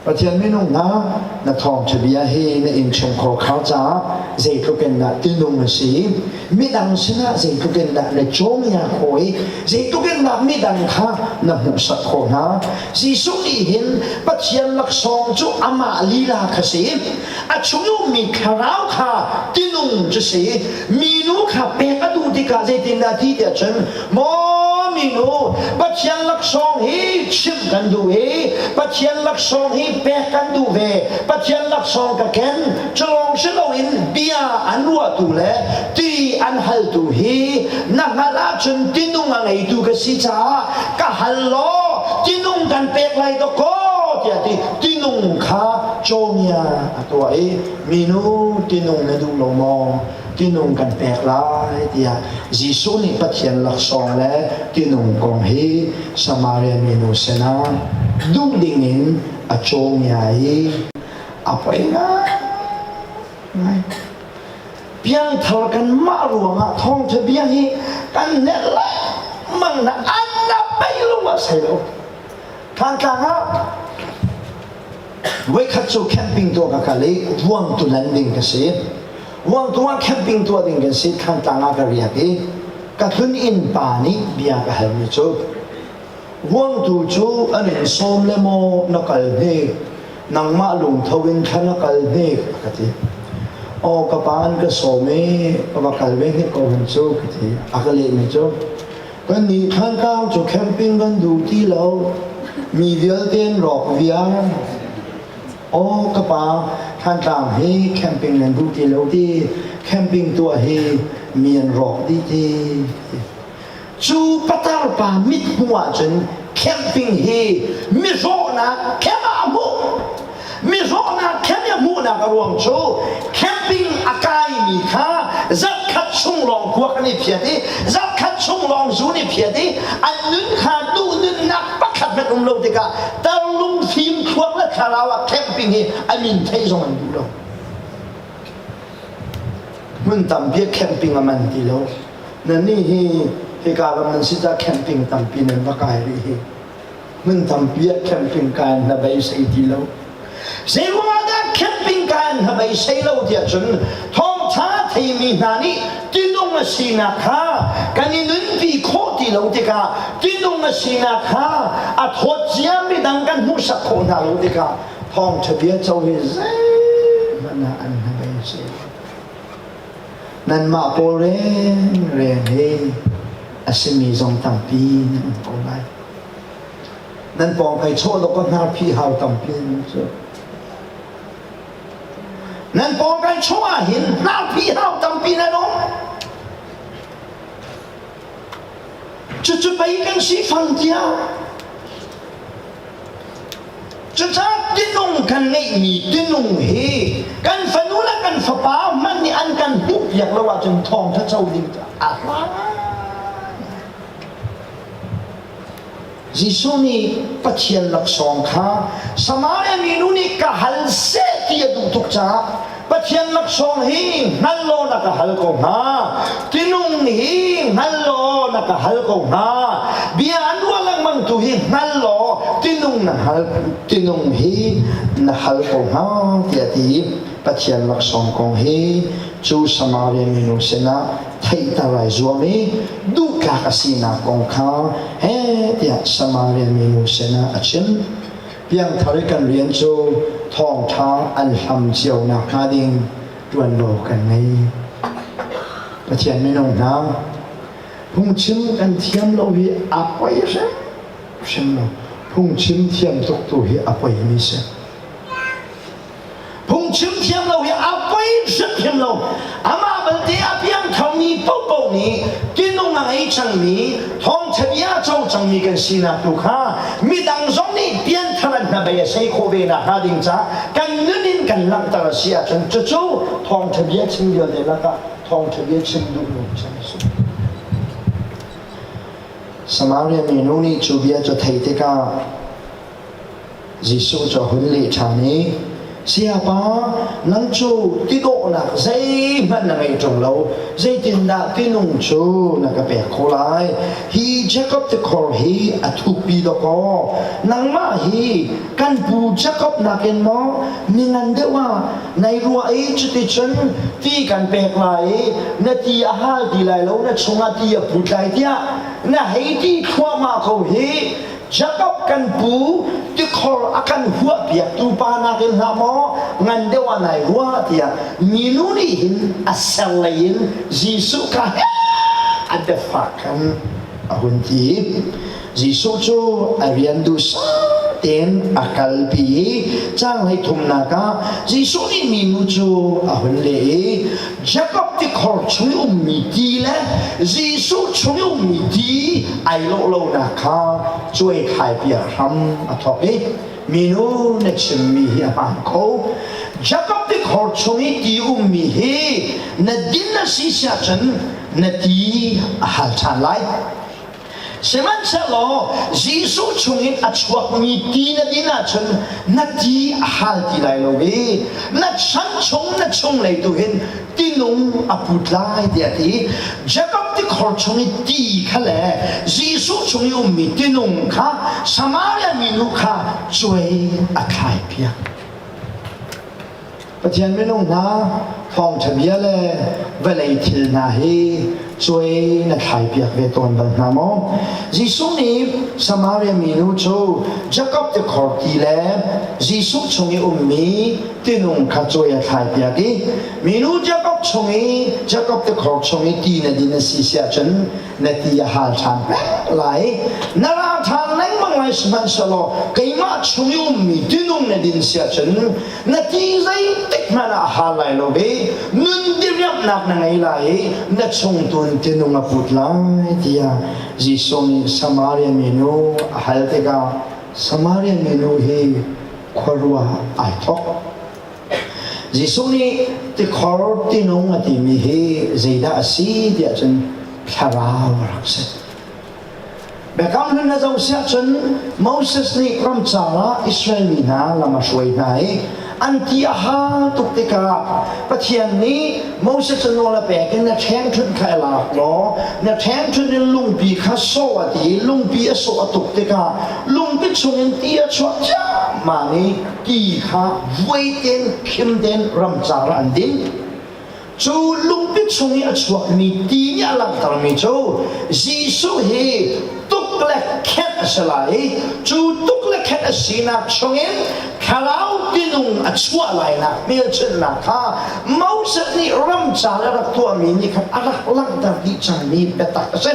Pathian minung hna, na thawngṭha bia hi na innchungkhar khar caah zeitluk in dah tinung a si i midang sinah zeitluk in dah na cawngia khawh i zeitluk in dah midang kha na hmuhsak khawh hna. Jesuh nih hin Pathian laksawng cu amah lila kha si i a chung ummi thlarau kha tinung cu si i minu kha pek a duh tikah zeitindah ti tiah cun maw. Aw minu, Pathian laksawng hi chimh kan duh i Pathian laksawng hi pek kan duh ve. Pathian laksawng ka ken. Cu lawng si loin bia an ruahtu le ti an haltu hi na hngalh ahcun tinung a ngeitu ka si caah ka hal law tinung kan pek lai dawkaw tiah ti. Tinung kha cawmia a tuah i minu tinung na duh lo maw? Tinung kan pek lai tiah Jesuh nih Pathian laksawng le tinung kong hi Samaria minu sinah duh dingin a cawngia i a poi ngai. Piangthar kanmah ruangah thawngṭha bia hi kan hnelh lengmang na an na pei lung ah sei lo. Thantlang ah Voikhat cu camping tuah ka kal i Vuangtu landing ka si. Vuangtu ah camping tuah ding kan si. Thantlang ah ka riak i ka tlun inn pa nih bia ka halmi cu Vuangtu cu an in sawm le maw na kal hnik nangmah lungtho in thla na kal hnik a ka ti. Aw ka pa an ka sawm i ka va kal ve hnik ko hen cu ka ti. A ka lehmi cu Kannih Thantlang cu camping kan duh ti lo. Mi vialte an rawk viar. Aw ka pa, Thantlang hi camping nan duh ti lo ti. Camping tuah hi mi an rawk dih ti. Cu patar pa mit hmuh ahcun camping hi mihrawhnak camp ah a hmuh. Mihrawhnak camp i a hmuhnak a ruang cu camping a kaimi kha zarhkhat chung lawng kuak an i phiat i zarhkhat chung lawng zu an i phiat i an nun kha duh nunnak pakhat hmanh um lo tikah tarlung fim thluak le thlarau ah camping hi a min theih zong an duh lo. Hmun tampi ah camping a man ti lo. Nannih hi hika ram nan si caah camping tampi nan va kai rih hi. Hmun tampi ah camping kai an hnabeisei ti lo. Zeiruangah dah camping kai an hnabeisei lo tiah cun thawngṭha theimi hna nih tinung a sinak kha kan i nunpi khawh ti lo tikah tinung a sinak kha a thawt cia midang kan hmuhsak khawh hna lo tikah thawngṭha bia co hi zeihmanh ah an hnabeisei lo. Nanmah pawl rengreng hi a simi zong tampi nan um ko lai. Nan pawng kai chawh dok ka hnarphi hau tampi nan um cu. Nan pawng kai chawh ah hin hnarphi hau tampi nan um. Cucu pei kan si fang tiah Cucaah tinung kan ngeihmi tinung hi kan fanu le kan fapa hmanh nih an kan hmuhpiak lo ahcun thawngṭha co ding cu a hla Jesuh nih Pathian laksawng kha Samaria minu nih ka hal seh ti a duh tuk caah Pathian laksawng hi hngal law na ka hal ko hnga. Tinung hi hngal law na ka hal ko hnga. Bia an ruah lengmang tu hi hngal law tinung na hal tinung hi na hal ko hnga tiah ti Pathian laksawng kong hi cu Samaria minu sinah theihter ai zuam i duhtlak a sinak kong kha he tiah Samaria minu sinah a chim. Piangthar i kan rian cu thawngṭha an hlam cio nakhnga ding ṭuanvo kan ngei. Pathian minung hna, phungchim kan thiam lo hi a poi hrimhrim lo. Phungchim thiam tuk tu hi a poimi si. Phungchim thiam lo hi a poi hrimhrim lo. Amah belte a piangtharmi paohpaoh nih tinung a ngei cangmi, thawngṭha bia a co cangmi kan sinak tu kha midang zong nih pianthar an hnabei a sei khawh ve nakhnga ding caah kan nun in kan langhter a si ahcun cucu thawngṭha bia chim vialte lakah thawngṭha bia chim duh nung cem a si. Samaria minu nih cu bia cu thei tikah Jesuh cu a hun leh ṭhan i, Sayapa, nang cu tidawhnak zeihmanh na ngei ṭung lo, zeitindah tinung cu na ka pek khawh lai? Hi Jakob tikhor hi a thukpi dawkaw, nangmah hi kan pu Jakob nakin maw mi ngan deuh ah nai ruah i cuticun ti kan pek lai i na ti a hal ti lai lo, na chungah ti a put lai tiah na hei ti thluahmah ko hi. Jakob kan pu tikhor a kan huahpiaktu pa nakin hlah maw ngan deuh ah nai ruah tiah minu nih hin a ser lei in Jesuh kha a biafak khan. a hun ti. Jesuh cu a rian duhsah tein a kalpi i caang 13nak ah Jesuh nih minu cu a hun leh i Jakob tikhor chung i ummi ti le Jesuh chung i ummi ti ai lawh lonak kha cuai thlai piak hram a thawk i minu na chimmi hi a hmaan ko. Jakob tikhor chung i ti ummi hi na din a si siahcun na ti a hal ṭhan lai. Sihmanhsehlaw Jesuh chungin a chuakmi ti na din ahcun na ti a hal ti lai lo i na chan chung na chunglei tu hin tinung a put lai tiah a ti. Jakob tikhor chung i ti kha le Jesuh chung i ummi tinung kha Samaria minu kha cuai a thlaipiak. Pathian minung hna thawngṭha bia le vawlei thil hna hi cuai na thlaipiak ve tawn bal hna maw? Jesuh nih Samaria minu cu Jakob tikhor ti le Jesuh chung i ummi tinung kha cuai a thlaipiak i minu Jakob chung i Jakob tikhor chung i ti na din a si siah cun na ti a hal ṭhan peng lai. Na ra ṭhan lengmang lai sihmanhsehlaw keimah chung i ummi tinung na din siah cun na ti zeitik hmanh ah a hal lai lo i nun diriamhnak na ngei lai i na chung tun tinung a put lai tiah Jesuh nih Samaria minu a hal tikah Samaria minu hi khuaruah ai thawk. Jesuh nih tikhor tinung a timi hi zeidah a si tiah cun thlarau a rak si. Biakam Hlun na zoh siah cun Moses nih ramcar ah Israel mi hna lam a hruai hna i an ti a ha tuk tikah Pathian nih Moses cu nawl a pek in na ṭhengṭhunh kha i lak law na ṭhengṭhunh in lungpi kha sawh a ti i lungpi a sawh a tuk tikah lungpi chungin ti a chuak ciammam i ti kha vuai tein khim tein ramcar ah an din. Cu lungpi chung i a chuakmi ti nih a langhtermi cu Jesuh hi tuk le khenh a si lai i cu tuk le khenh a sinak chungin thlarau tinung a chuah lainak hmelchunhnak kha Moses nih ramcar a rak tuahmi nih khan a rak langhter dih cangmi biatak a si.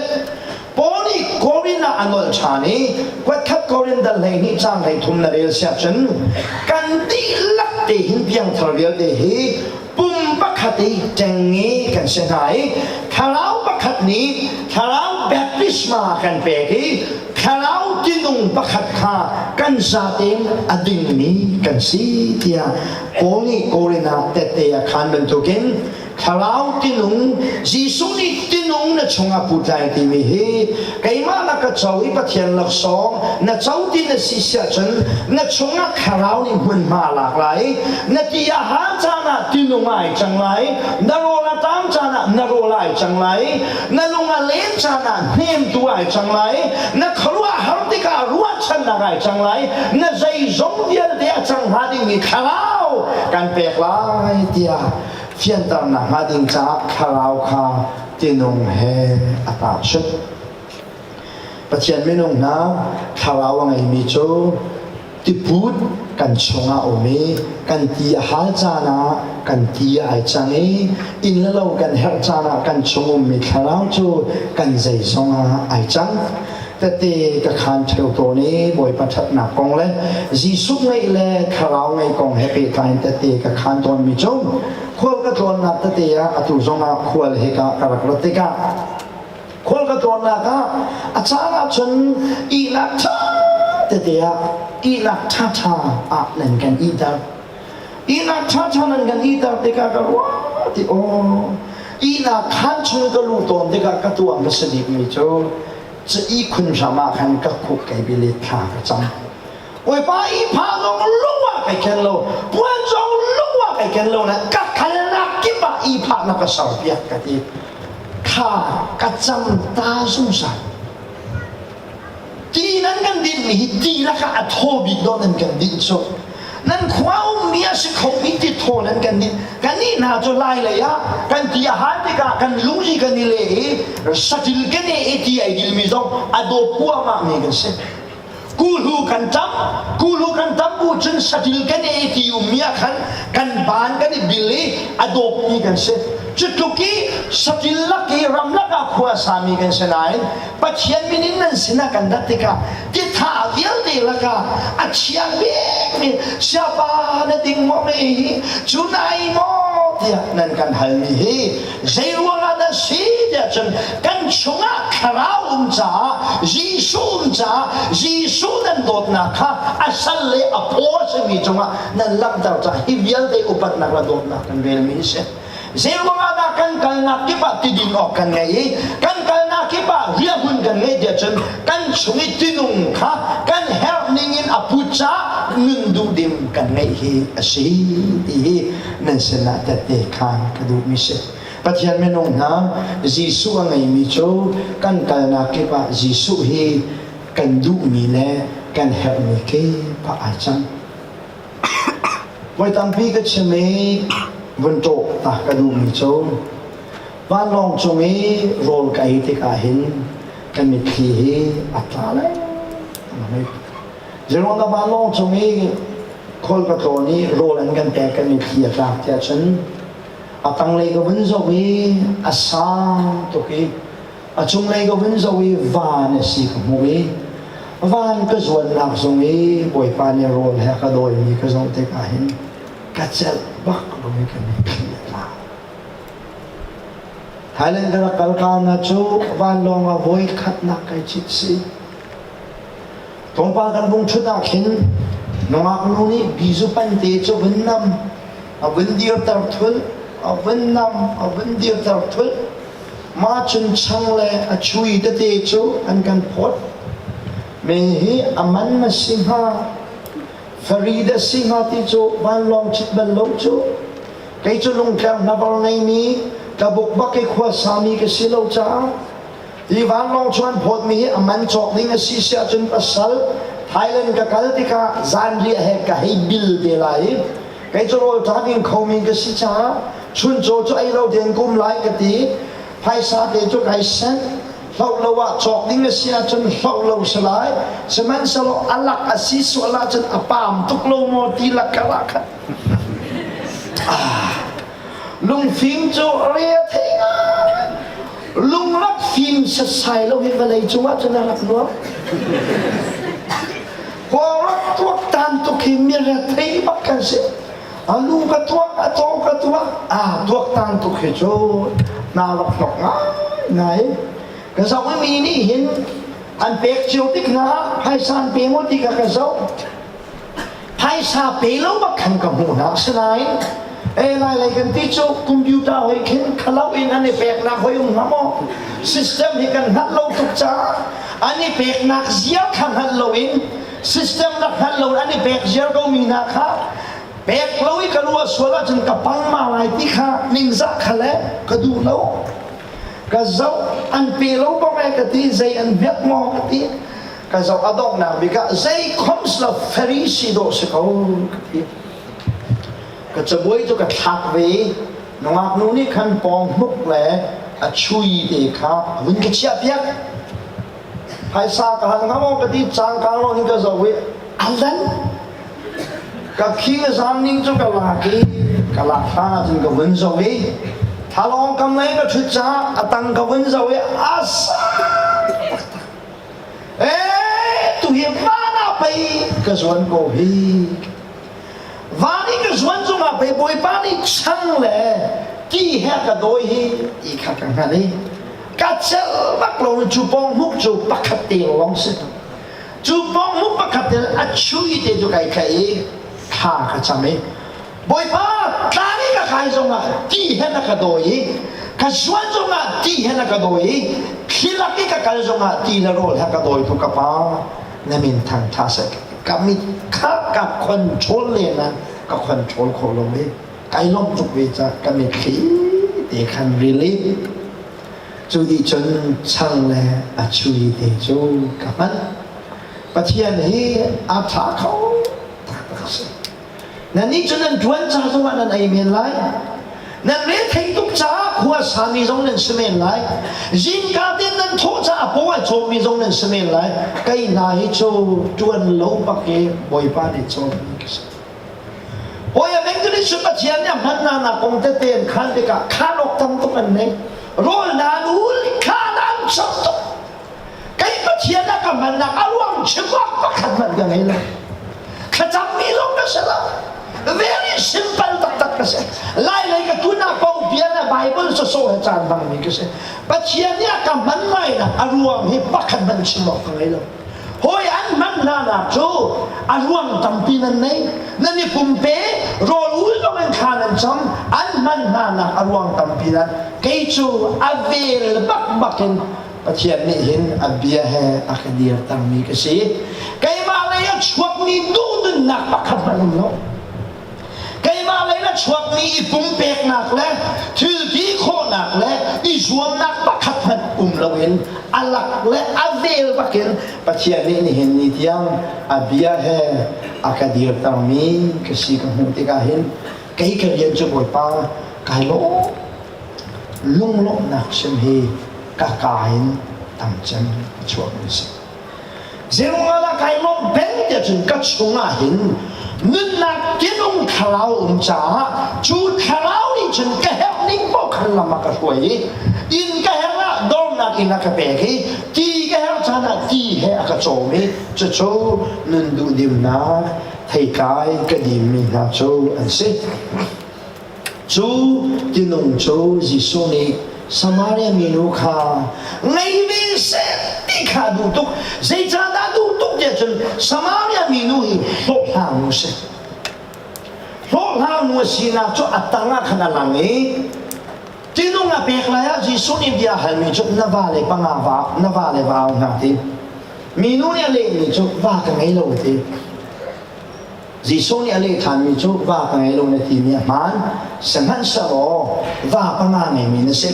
Paul nih Korin ah a nolh ṭhan i kuatkhat Korin dal 12 caang 13 na rel siah cun kan dihlak te hin piangthar vialte hi pum pakhat i ṭengnge kan si hna i thlarau pakhat nih thlarau baptisma kan pek i thlarau tinung pakhat kha kan zatein a dingmi kan si tiah Paul nih Korin ah tette a khaan bantukin thlarau tinung Jesuh nih tinung na chungah put lai timi hi keimah na ka co i Pathian laksawng na co ti na si siah cun na chungah thlarau nih hmunhma a lak lai na ti a hal caan ah tinung ai cang lai na rawl a tam caan ah na rawl ai cang lai na lung a len caan ah hnemtu ai cang lai na khuaruah har tikah ruahchannak ai cang lai na zeizong vialte a cang hnga dingmi thlarau kan pek lai tiah fianternak hnga ding caah thlarau kha tinung he a tahchunh. Pathian minung hna thlarau a ngeimi cu tiput kan chungah um i kan ti a hal caan ah kan ti ai cang i inn le lo kan herh caan ah kan chung ummi thlarau cu kan zeizong ah ai cang. Tete ka khaan ṭheo tawn i Bawipa ṭhatnak kong le Jesuh ngeih le thlarau ngeih kong he pehtlai in tete ka khaan tawnmi cu khual ka tlawnnak tete ah atu zongah khual hika ka rak rat tikah khual ka tlawnnak ah a caan ahcun ihnak ṭha tete ah ihnak ṭhaṭha ah nan kan ihter. Ihnak ṭhaṭha nan kan ihter tikah ka ruah ti aw ihnak khaan chung ka luh tawn tikah ka tuah hmasa bikmi cu cu ihkhun hram ah khan ka khuk kei bil i thla ka cam. Bawipa ihphah zong lung ah kai ken lo, puan zong lung ah kai ken lo na ka kalnak kip ah ihphah na ka serpiak ka ti. Thla ka cam ta zungzal. Ti nan kan dinmi hi ti lakah a thaw bik dawh nan kan dinh cu. Nan khua ummi a si khomi ti thaw nan kan dinh. Kannih hna cu lai lei ah kan ti a hal tikah kan lung i kan i le i satil kan e i ti ai dilmi zong a dawp kuahmah mi kan si. Kuhlu kan tam, kuhlu kan tam bu cun satil kan e i ti ummi ah khan kan baan kan i bil i a dawpmi kan si. Cu tluk i saṭil lak i ramlak ah khua a sami kan si nain Pathian min in nan sinah kan rat tikah titha vialte lakah a thiang bikmi siapa na ding maw me hi cu nai maw tiah nan kan halmi hi zei ruangah dah si tiah cun kan chungah thlarau um caah Jesuh um caah Jesuh nan dawtnak kha a sal le a phaw a simi cungah nan langhter caah hi vialte upatnak le dawtnak kan relmi a si. Zeiruangah dah kan kalnak kip ah tidin awk kan ngei i kan kalnak kip ah riahhmun kan ngeih tiah cun kan chung i tinung kha kan herh ning in a put caah nun duhdim kan ngeih hi a si ti hi nan sinah tette khaan ka duhmi si. Pathian minung hna Jesuh a ngeimi cu kan kalnak kip ah Jesuh hi kan duhmi le kan herhmi kip ah ai cang. Voi tampi ka chim i vun ṭawh ta ka duhmi cu vanlawng cung i rawl ka ei tikah hin ka mitthli hi a tla lengmang. Zeiruang dah vanlawng cung i khual ka tlawn i rawl an kan pek ka mitthli a tlak tiah cun a tanglei ka vun zoh i a sang tuk i A cunglei ka vun zoh i van a si ka hmuh i van ka zuannak zong i Bawipa nih rawl he ka dawimi ka zoh tikah hin ka celh bak lo i ka mitthli a tla. Thailand ka rak kal ka na cu vanlawng ah voi khatnak kai cit si. Tlawmpal kan vung ṭhut ah khin nungak nu nih bizu pante cu vun nam, a vun dirter thulh, a vun nam, a vun dirter thulh. Mah cun chang le a chui tete cu an kan phawt. Me hi a man na si hnga, Farid a si hnga ti cu vanlawng cit bal lo cu. Kei cu lungtler hnabar ngeimi, tlabuk bak i khua sami ka si lo caah hi vanlawng cu an phawtmi hi a man cawk ding a si si ahcun pasal Thailand ka kal tikah zanriah he ka hei bil te lai i kei cu rawl ṭha ding khomi ka si caah chuncaw cu ei lo tein kum lai ka ti. Phaisa te cu kai sent. Hloh lo ah cawk ding a si ahcun hloh lo si lai. Sihmanhsehlaw a lak a si sual ahcun a paam tuk lo maw ti lak kar ah khan lungfim cu re a thei ngai. Lung rak fim setsai lo hi vawlei cungah cun a rak nuam. Khua rak tuaktan tuk hi mi rethei bak kan si. A lu ka tuak, a taw ka tuak, aa tuaktan tuk hi cu hna rak hnok ngai. Ka zoh i mi nih hin an pek cio tik hna ah phaisa an pe maw ti kha ka zoh. Phaisa pe lo bak khan ka hmuh hna. Asinain e lai lei kan ti cu computer hoi khin khalo in an i peknak hoi um hnga maw? System hi kan hngalh lo tuk caah an i peknak zia kha hngalh lo in system rak hngalh lo an i pek ziar ko mi hna kha pek lo i ka ruah sual ahcun ka pangma lai ti kha ningzah kha le ka duh lo. Ka zoh an pe lo bang e ka ti zei an hmet maw ka ti ka zoh a donghnak bik ah zei khoms lo Pharisee dawh si ko ka ti. Ka cabuai cu ka thlak ve i nungak nu nih khan pawng hnuk le a chui te kha a vun ka chiah piak. Phaisa ka hal hnga maw ka ti cangkang lo hin ka zoh i a lan. Ka khing a zam ning cu ka lak i ka lak hlan ahcun ka vun zoh i thalawng kam lei ka ṭhut caah a tang ka vun zoh i a sang taktak. Ee, tu hi van ah pei ka zuan ko hi. Van i ka zuan cungah pei Bawipa nih chang le ti he ka dawi hi ti kha ka hngalh i ka celh bak lo cu pawng hmuk cu pakhat te lawng si. Cu pawng hmuk pakhat te a chui te cu kai thlaih i thla ka cam i Bawipa tlang i ka kai zongah ti he na ka dawi i ka zuan zongah ti he na ka dawi i thli lak i ka kal zongah ti le rawl he ka dawitu ka pa na min thangṭha seh ka mit kha ka control len ah ka control kho lo i kai lawmh tuk ve ca ka mitthli te khan relief cu dih cun chang le a chui te cu ka hman. Pathian hi a ṭha kho taktak a si. Nannih cu nan ṭuan ca zongah nan ei men lai. Nan re thei tuk caah khua sami zong nan si men lai. Zingka tein nan thawh caah paw ai cawmmi zong nan si men lai. Kei hna hi cu ṭuan lo bak i Bawipa nih cawmmi ka si. Hawi a meng cu Pathian nih a hman hna nak kong tete an khan tikah khan awk. tam tuk an nei. Rawl nan ul, kha nan cham tuk. Kei Pathian a ka hmannak a ruang chim awk pakhat hmanh ka ngei lo. Thlacammi zong ka si lo. Very simple taktak ka si. Lai lei ka tun ah paoh bia le Bible sawsawh he caan hmangmi ka si. Pathian nih a ka hman lainak a ruang hi pakhat hmanh chim awk ka ngei lo. Hawi an hman hnanak cu a ruang tampi nan nei. Nan i pumpe, rawl ul bang in thla nan cam, an hman hnanak a ruang tampi nan. Kei cu a vel bakbak in Pathian nih hin a bia he a ka dirtermi ka si. Keimah lei a chuakmi duhnunnak pakhat hmanh um lo. Keimah lei a chuakmi i pumpeknak le thil ti khawhnak le i zuamnak pakhat hmanh um loin a lak le a vel bakin Pathian nih nihin ni tiang a bia he a ka dirtermi ka si ka hmuh tikah hin kei ka rian cu Bawipa kai lawm lunglawmhnak chim hi ka ka in tam cem a chuakmi a si. Zeiruangah dah kai lawmh peng tiah cun ka chungah hin nunnak tinung thlarau um caah cu thlarau nih cun ka herh ning paoh khan lam a ka hruai i inn ka herh ah dornak inn a ka pek i ti ka herh caan ah ti he a ka cawm i cucu nun duhdimnak theitlai ka dimmi hna cu an si. Cu tinung cu Jesuh nih Samaria minu kha ngei ve seh ti kha a duh tuk. Zeicahdah a duh tuk tiah cun Samaria minu hi hlawhhlang nu a si. Hlawhhlang nu a sinak cu a tang ah khan a lang i tinung a pek lai ah Jesuh nih bia a halmi cu na va le panga va na va le va au hna ti. Minu nih a lehmi cu va ka ngei lo a ti. Jesuh nih a leh ṭhanmi cu va ka ngei lo na timi a hmaan. Sihmanhsehlaw va panga ngeimi na si.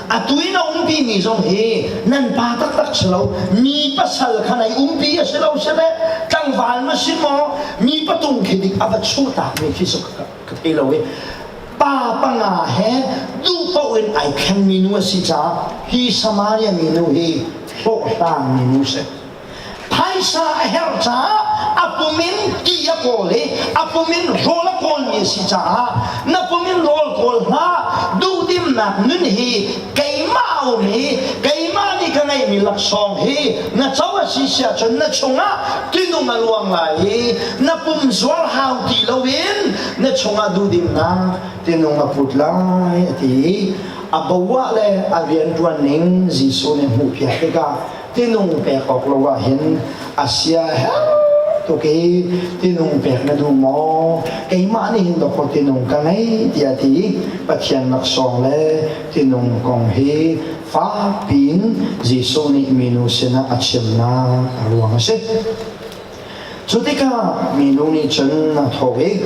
Atu i na umpimi zong hi nan pa taktak si lo. Mi pasal kha nai umpi a si lo si le tlangval na si maw mi patung khi dik a va chuhtakmi khi cu ka thei lo i pa panga he duh paoh in ai thlengmi nu a si caah hi Samaria minu hi hlawhhlang minu si. Phaisa a herh caah a pum in ti a kawl i a pum in rawl a kawlmi a si caah na pum in rawl kawl hlah. Duhdimnak nun hi keimah um hi keimah nih ka ngeihmi laksawng hi na co a si si ahcun na chungah tinung a luang lai i na pum zuar hau ti loin na chungah duhdimnak tinung a put lai a ti i a bo ah le a rianṭuan ning Jesuh nih hmuhpiak tikah tinung pek awk lo ah hin a sia herh tuk i tinung pek na duh maw keimah nih hin dawkaw tinung ka ngei tiah ti Pathian laksawng le tinung kong hi fak piin Jesuh nih minu sinah a chimnak a ruang a si. Cu tikah minu nih cun a thawk i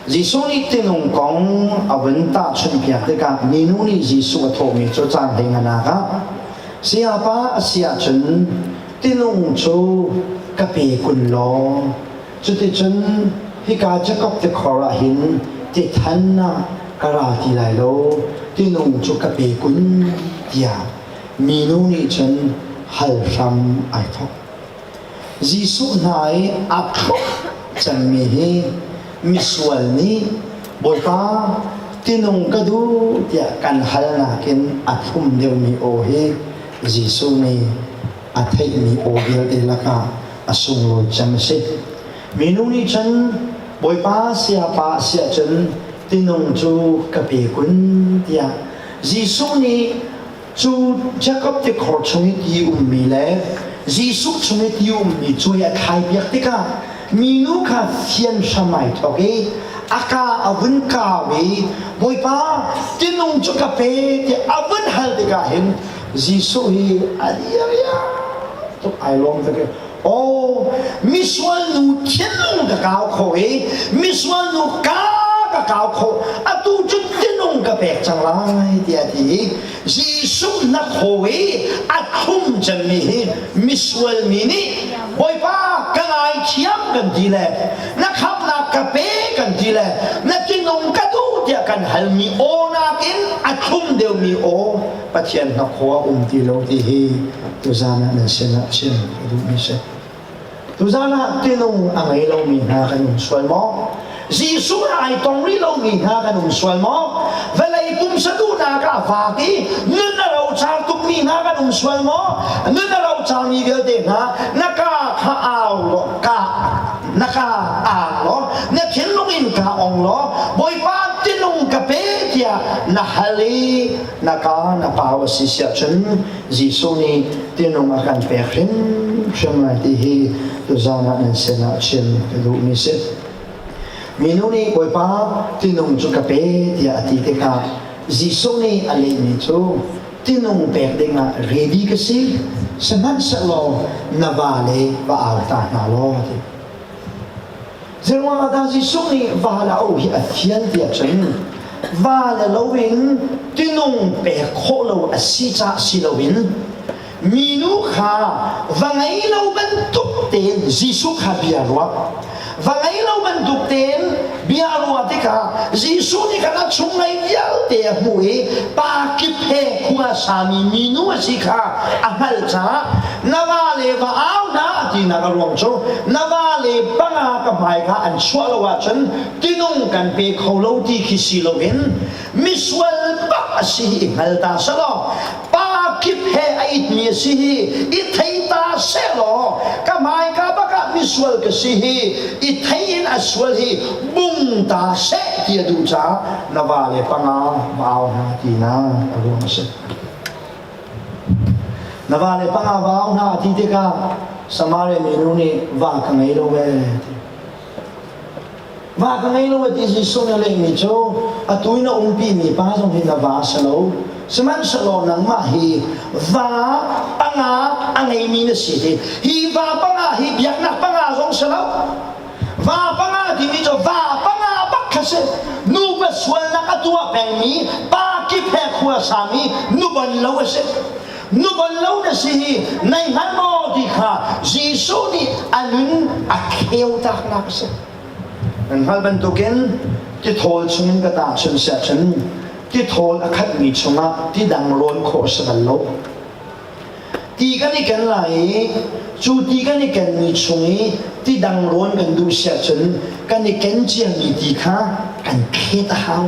Jesuh nih tinung kong a vun tahchunhpiak tikah minu nih Jesuh a thawhmi cu caan hleinganak ah sayapa a si ahcun tinung cu ka pe kun law cuticun hika Jakob tikhor ah hin ti than ah ka ra ti lai lo tinung cu ka pe kun tiah minu nih cun hal hram ai thawk. Jesuh hna i a thluk cemmi hi misual nih Bawipa tinung ka duh tiah kan hal nakin a thlum deuhmi aw hi Jesuh nih a theihmi aw vialte lakah a sunglawi cem a si. Minu nih cun Bawipa sayapa a si ahcun tinung cu ka pe kun tiah Jesuh nih Cu Jakob tikhor chung i ti ummi le Jesuh chung i ti ummi cuai a thlaipiak tikah minu kha fian hram ai thawk i a ka a vun kau i Bawipa tinung cu ka pe tiah a vun hal tikah hin Jesuh hi a dir tuk ai lawm tuk i Aw misual nu thinlung ka kau kho i misual nu ka ka kau kho atu cu tinung ka pek cang lai tiah a ti i Jesuh na kho i a thlum cemmi hi misual mi nih Bawipa ka ngaithiam kan ti le na khamhnak ka pe kan ti le na tinung ka duh tiah kan halmi aw nakin a thlum deuhmi aw Pathian hnakhaw a um ti lo ti hi tuzan ah nan sinah chim ka duhmi si. Tuzan ah tinung a ngei lomi hna kan um sual maw? Jesuh he ai tong rih lomi hna kan um sual maw? Vawlei pumsa duhnak ah vaak i nun a rocar tukmi hna kan um sual maw? Nun a rocarmi vialte hna na ka kha au law ka na ka ang law na thinlung in ka ong law Bawipa tinung ka pe tiah na hal i na ka na pau a si siah cun Jesuh nih tinung a kan pek hrimhrim lai ti hi tuzaan ah nan sinah chim ka duhmi si. Minu nih Bawipa tinung cu ka pe tiah a ti tikah Jesuh nih a lehmi cu tinung pek dingah ready ka si sihmanhsehlaw na va le va au ta hna law a ti. Zeiruangah dah Jesuh nih va le au hi a fial tiah cun va le loin tinung pek khawh lo a si caah si loin Minu kha va ngei lo bantuk tein Jesuh kha bia ruah. Va ngei lo bantuk tein bia ruah tikah Jesuh nih khan a chunglei vialte a hmuh i pa kip he khua sami minu a si kha a hngalh caah na va le va au hna tinak a ruang cu na va le panga ka hmai kha an chuah lo ahcun tinung kan pe kho lo ti khi si loin misual bak a si i hngal ta selaw pa kip he a itmi a si hi i thei ta sehlaw ka hmaika bak ah misual ka si hi i thei in a sual hi bung ta seh ti a duh caah na va le panga vau hna ti na a ruang a si. Na va le panga vau hna ti tikah Samaria minu nih va ka ngei lo ee ti. Va ka ngei lo ti Jesuh nih a lehmi cu atu in a umpi mi pa zong hi na va a si lo. Sihmanhsehlaw nangmah hi va panga a ngeimi na si hi. Hi va panga hi biaknak panga zong si lo. Va panga timi cu va panga bak kha si. Nupa sualnak a tuah pengmi pa kip he khua sami nu ban lo a si. Nu ban lo na si hi nai hngal maw ti kha Jesuh nih a nun a kheu taknak a si. Nan hngalh bantukin tithawl chungin ka tahchun siah cun tithawl a khatmi chungah ti dang rawn khawh a si bal lo. Ti kan i ken lai i cu ti kan i kenmi chung i ti dang rawn kan duh siah cun kan i ken ciami ti kha kan khet a hau.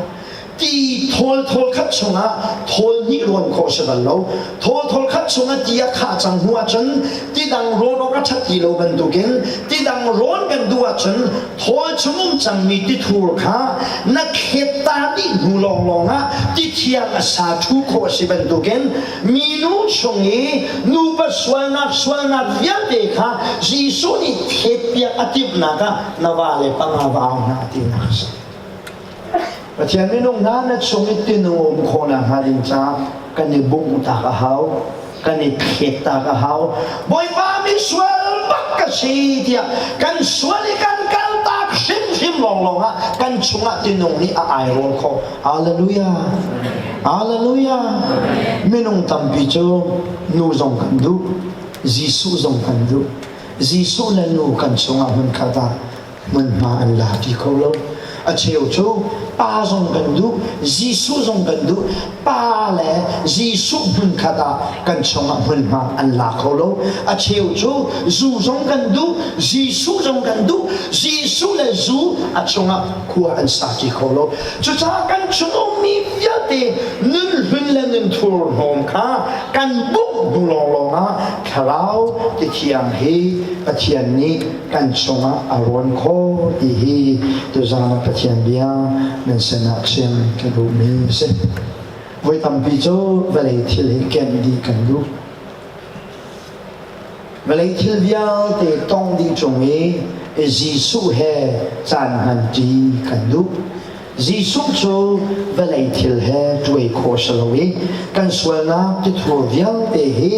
Ti thawl thawl khat chungah thawl hnih rawn khawh a si bal lo. Thawl thawl khat chungah ti a khah cang hnu ahcun ti dang rawn awk a ṭhat ti lo bantukin ti dang rawn kan duh ahcun thawl chung um cangmi tithur kha na khet ta dih hnu lawnglawng ah ti thiang a sa ṭhu khawh a si bantukin minu chung i nupa sualnak sualnak vialte kha Jesuh nih thetpiak a timhnak ah na va le panga va au hna tinak a si. Pathian minung hna na chung i tinung um khawhnak hnga ding caah kan i bungh tak a hau, kan i thlet tak a hau. Bawipa misual bak ka si tiah kan sual i kan kal tak hrimhrim lawnglawng ah kan chungah tinung nih a airawl khawh. Hallelujah. Hallelujah. Minung tampi cu nu zong kan duh, Jesuh zong kan duh. Jesuh le nu kan chungah hmunkhat ah hmunhma an la ti kho lo. A cheu cu pa zong kan duh, Jesuh zong kan duh, pa le Jesuh hmunkhat ah kan chungah hmunhma an la kho lo. A cheu cu zu zong kan duh, Jesuh zong kan duh, Jesuh le zu a chungah khua an sa ti kho lo. Cucaah kan chung ummi vialte nun hlun le nun thur hnawm kha kan bungh hnu lawnglawng ah thlarau ti thiang hi Pathian nih kan chungah a rawn khawh ti hi tuzaan ah Pathian bia nan sinah chim ka duhmi a si. Voi tampi cu vawlei thil hi kemh dih kan duh. Vawlei thil vialte tong dih chung i Jesuh he caan hmanṭi kan duh. Jesuh cu vawlei thil he ṭuai khawh si lo i kan sualnak tithur vialte hi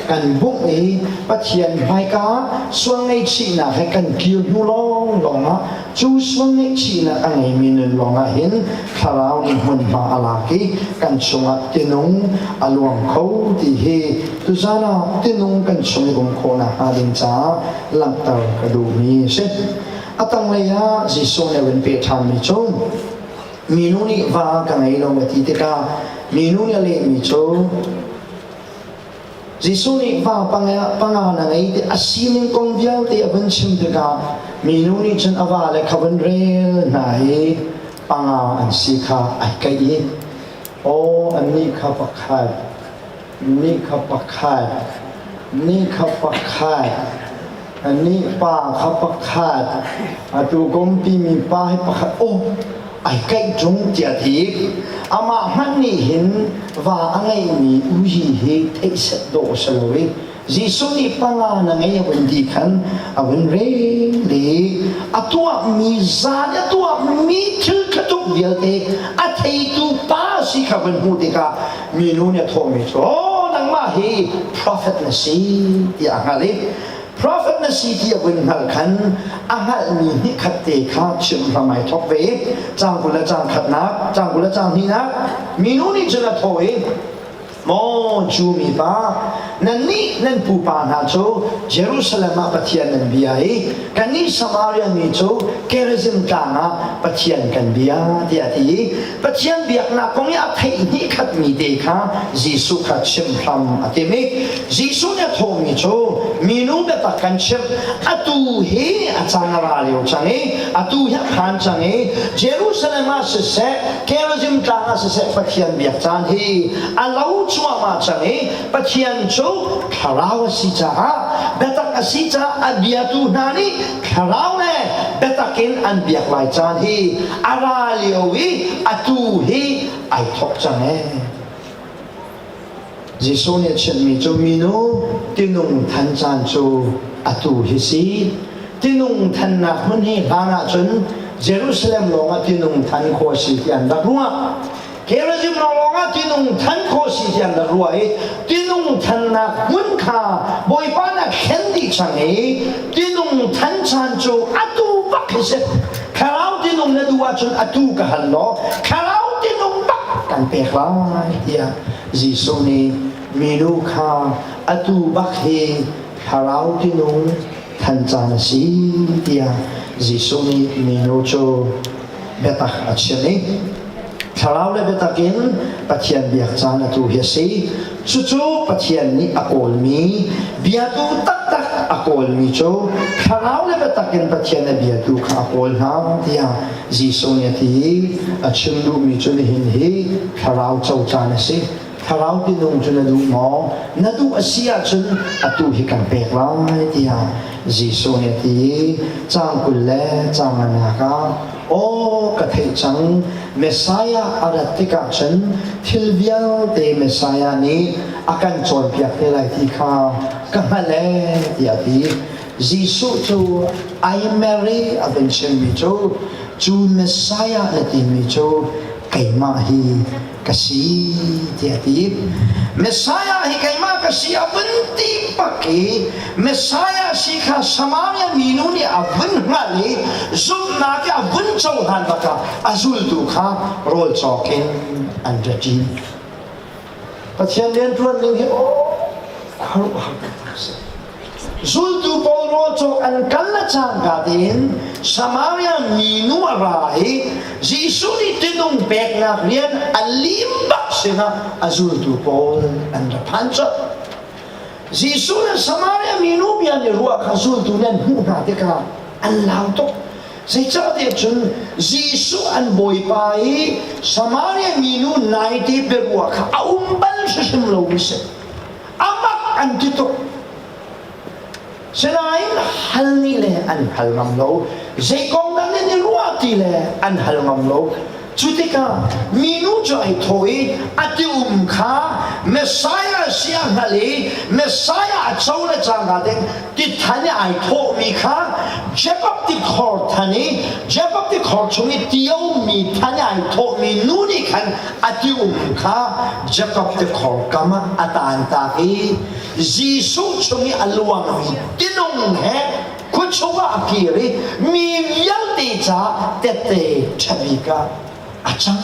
kan bungh i Pathian hmaika sual ngaihchihnak he kan kir hnu lawnglawng ah cu sual ngaihchihnak a ngeimi nun lawngah hin thlarau nih hmunhma a lak i kan chungah tinung a luang kho ti hi tuzan ah tinung kan chung i um khawhnak hnga ding caah langhter ka duhmi a si. A tanglei ah Jesuh nih a vun peh ṭhanmi cu minu nih va ka ngei lo a ti tikah minu nih a lehmi cu Jesuh nih va panga, panga na ngei ti a sining kong vialte a vun chim tikah minu nih cun a vale kha vun rel hna i panga an si kha ai kaih i aw annih kha pakhat nih kha pakhat nih kha pakhat nih pa kha pakhat atu kum timi pa hi pakhat aw ai kaih ṭung tiah ti amah hmanh nih hin va a ngeihmi uhi hi theih set dawh a si lo i Jesuh nih panga na ngei a vun ti khan a vun rel i a tuahmi zan a tuahmi thil ṭhatuk vialte a theitu pa si kha vun hmuh tikah minu nih a thawhmi cu oh nangmah hi prophet na si tiah a hngalh i prophet na si ti a vun hngalh khan a hngalhmi hnihkhat te kha chim hram ai thawk ve i cang 20 le cang khatnak cang 20 le cang hnihnak minu nih cun a thawh i Maw Jew mipa, nannih nan pupa hna cu Jerusalem ah Pathian nan bia i kannih Samaria mi cu Gerizim tlang ah Pathian kan bia tiah a ti i Pathian biaknak kong i a theih hnih khatmi te kha Jesuh kha chim hram a tim i Jesuh nih a thawhmi cu minu biatak kan chimh atu hi a caan a ra lio cang i atu hi a phan cang i Jerusalem ah siseh Gerizim tlang ah siseh Pathian biak caan hi a lo cuahmah cang i Pathian cu thlarau a si caah biatak a si caah a biatu hna nih thlarau le biatak in an biak lai caan hi a ra lio i atu hi ai thawk cang ee. Jesuh nih a chimhmi cu minu tinung than caan cu atu hi si. Tinung thannak hmun hi hlan ahcun Jerusalem lawngah tinung than khawh a si ti an rak ruah. Gerizim lawng ah tinung than khawh si ti an rak ruah i tinung thannak hmun kha Bawipa nih a thlen dih cang i tinung than caan cu atu bak hi si. Thlarau tinung na duh ahcun atu ka hal law thlarau tinung bak kan pek lai tiah Jesuh nih minu kha atu bak hi thlarau tinung than caan a si tiah Jesuh nih minu cu biatak a chim i thlarau le biatak in Pathian biak caan atu hi a si. Cucu Pathian nih a kawlmi biatu taktak a kawlmi cu thlarau le biatak in Pathian a biatu kha a kawl hna tiah Jesuh nih a ti i a chim duhmi cu nihin hi thlarau co caan a si. Thlarau tinung cu na duh maw? Na duh a si ahcun atu hi kan pek lai tiah Jesuh nih a ti i caang 20 le caang nganak ah aw ka theih cang Messiah a rat tikah cun thil vialte Messiah nih a kan cawnpiak te lai ti kha ka hngalh ee tiah a ti. Jesuh cu ai mer i a vun chimmi cu cu Messiah na timi cu keimah hi ka si tiah a ti. Messiah hi keimah ka si a vun ti bak i Messiah si kha Samaria minu nih a vun hngalh i zumhnak i a vun cohlan bak ah a zultu kha rawl cawk in an ra ṭin. Pathian rianṭuan ning hi aw khuaruahhar taktak a si. Zultu pawl rawl cawk an kal le cangka tein Samaria minu a ra i Jesuh nih tinung peknak rian a lim bak sinah a zultu pawl an ra phan colh. Jesuh le Samaria minu bia nih ruah kha zultu nih an hmuh hna tikah an lau tuk. Zeicahtiah cun Jesuh an Bawipa i Samaria minu naite biaruah kha a um bal hrimhrim lomi si. Amak an ti tuk. Sinain hal nih le an hal ngam lo. Zei kong dah nan i ruah ti le an hal ngam lo. Cu tikah minu cu ai thawh i a ti um kha Messiah si a hngalh i Messiah a co le cangka ding ti than i ai thawhmi kha Jacob tikhor than i Jacob tikhor chung i ti a ummi than i ai thawhmi nu nih khan a ti um kha Jacob tikhor kam ah a taantak i Jesuh chung i a luangmi tinung he khuachung ah a kir i mi vialte caah tette ṭhabik ah a cang.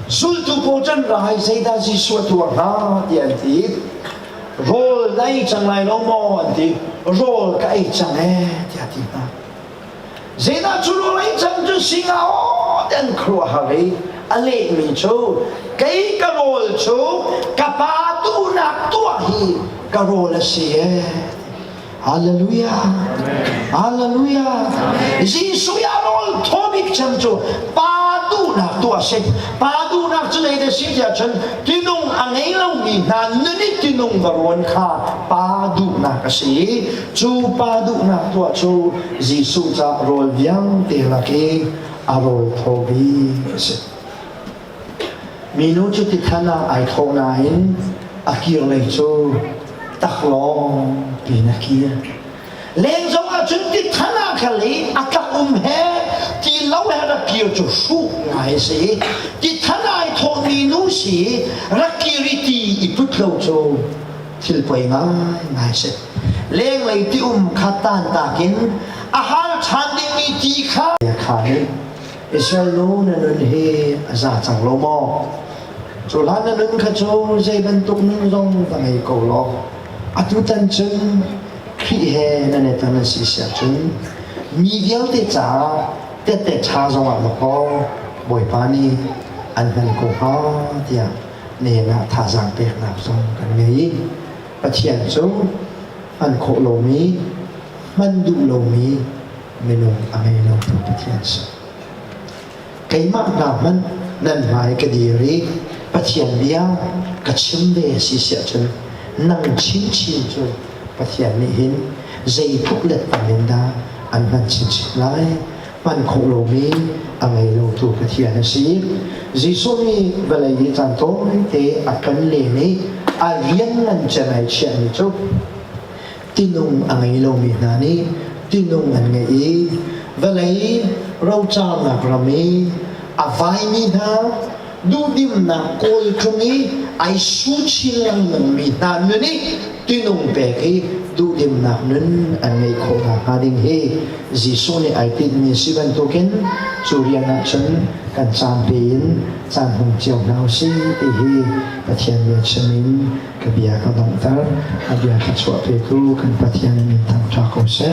Zultu pawl can rai zeidah Jesuh a tuah hnga tiah an ti. Rawl na ei cang lai lo maw an ti. Rawl ka ei cang ee tiah a ti hna. Zeidah cu rawl ei cang cu singa aw ti an khuaruahhar i A lehmi cu, kei ka rawl cu ka Pa duhnak tuah hi ka rawl a si ee. Hallelujah. Hallelujah. Jesuh i a rawl thaw bik cem cu Pa duhnak tuah a si. Pa duhnak cu zei dah si tiah cun tinung a ngei lomi hna nun i tinung va rawn kha Pa duhnak a si. Cu Pa duhnak tuah cu Jesuh caah rawl vialte lak i a rawl thaw bik a si. Minu cu tikhan ah ai thawh nain a kir lei cu taklawng piin a kir. Leng zong ah cun tikhan ah khal i a tlak um he ti lo he rak kir cu hruh ngai a si. Tikhan ai thawhmi nu si rak kir i ti i put lo cu thil poi ngaingai a si. Lenglei ti um kha tantak in a hal ṭhan dingmi ti kha kha nih Israel nu na nun hi a za cang lo maw? Cu hlan na nun kha cu zei bantuk nun zong va ngei ko law atutan cun Khrih he nan i ton a si si ahcun mi vialte caah tette ṭha zongah na kaw Bawipa nih an hman ko hnga tiah nihin ah thazaang peknak zong kan ngei i Pathian cu hman khawh lomi, hman duh lomi minung a ngei lotu Pathian si. Keimah hna hmanh nan hmai ka dir i Pathian bia ka chim ve a si siahcun nang chinchin cu Pathian nih hin zeitluk let tam in dah an hman chinchin lai. Hman khawh lomi a ngei lotu Pathian a si. Jesuh nih vawlei i caan tawite a kan len i a rian ngan cem ai chiahmi cu tinung a ngei lomi hna nih tinung an ngeih i vawlei rocarnak ram i a vaimi hna duhdimnak kawltung i ai su chin lengmangmi hna nun i tinung pek i duhdimnak nun an ngeih khawh nakhnga ding hi Jesuh nih ai tinhmi si bantukin cu rian ah cun kan caan pe in caan hmang cio hna usih ti hi Pathian bia chim in ka bia ka donghter. A bia thluachuah petu kan Pathian min thangṭha ko seh.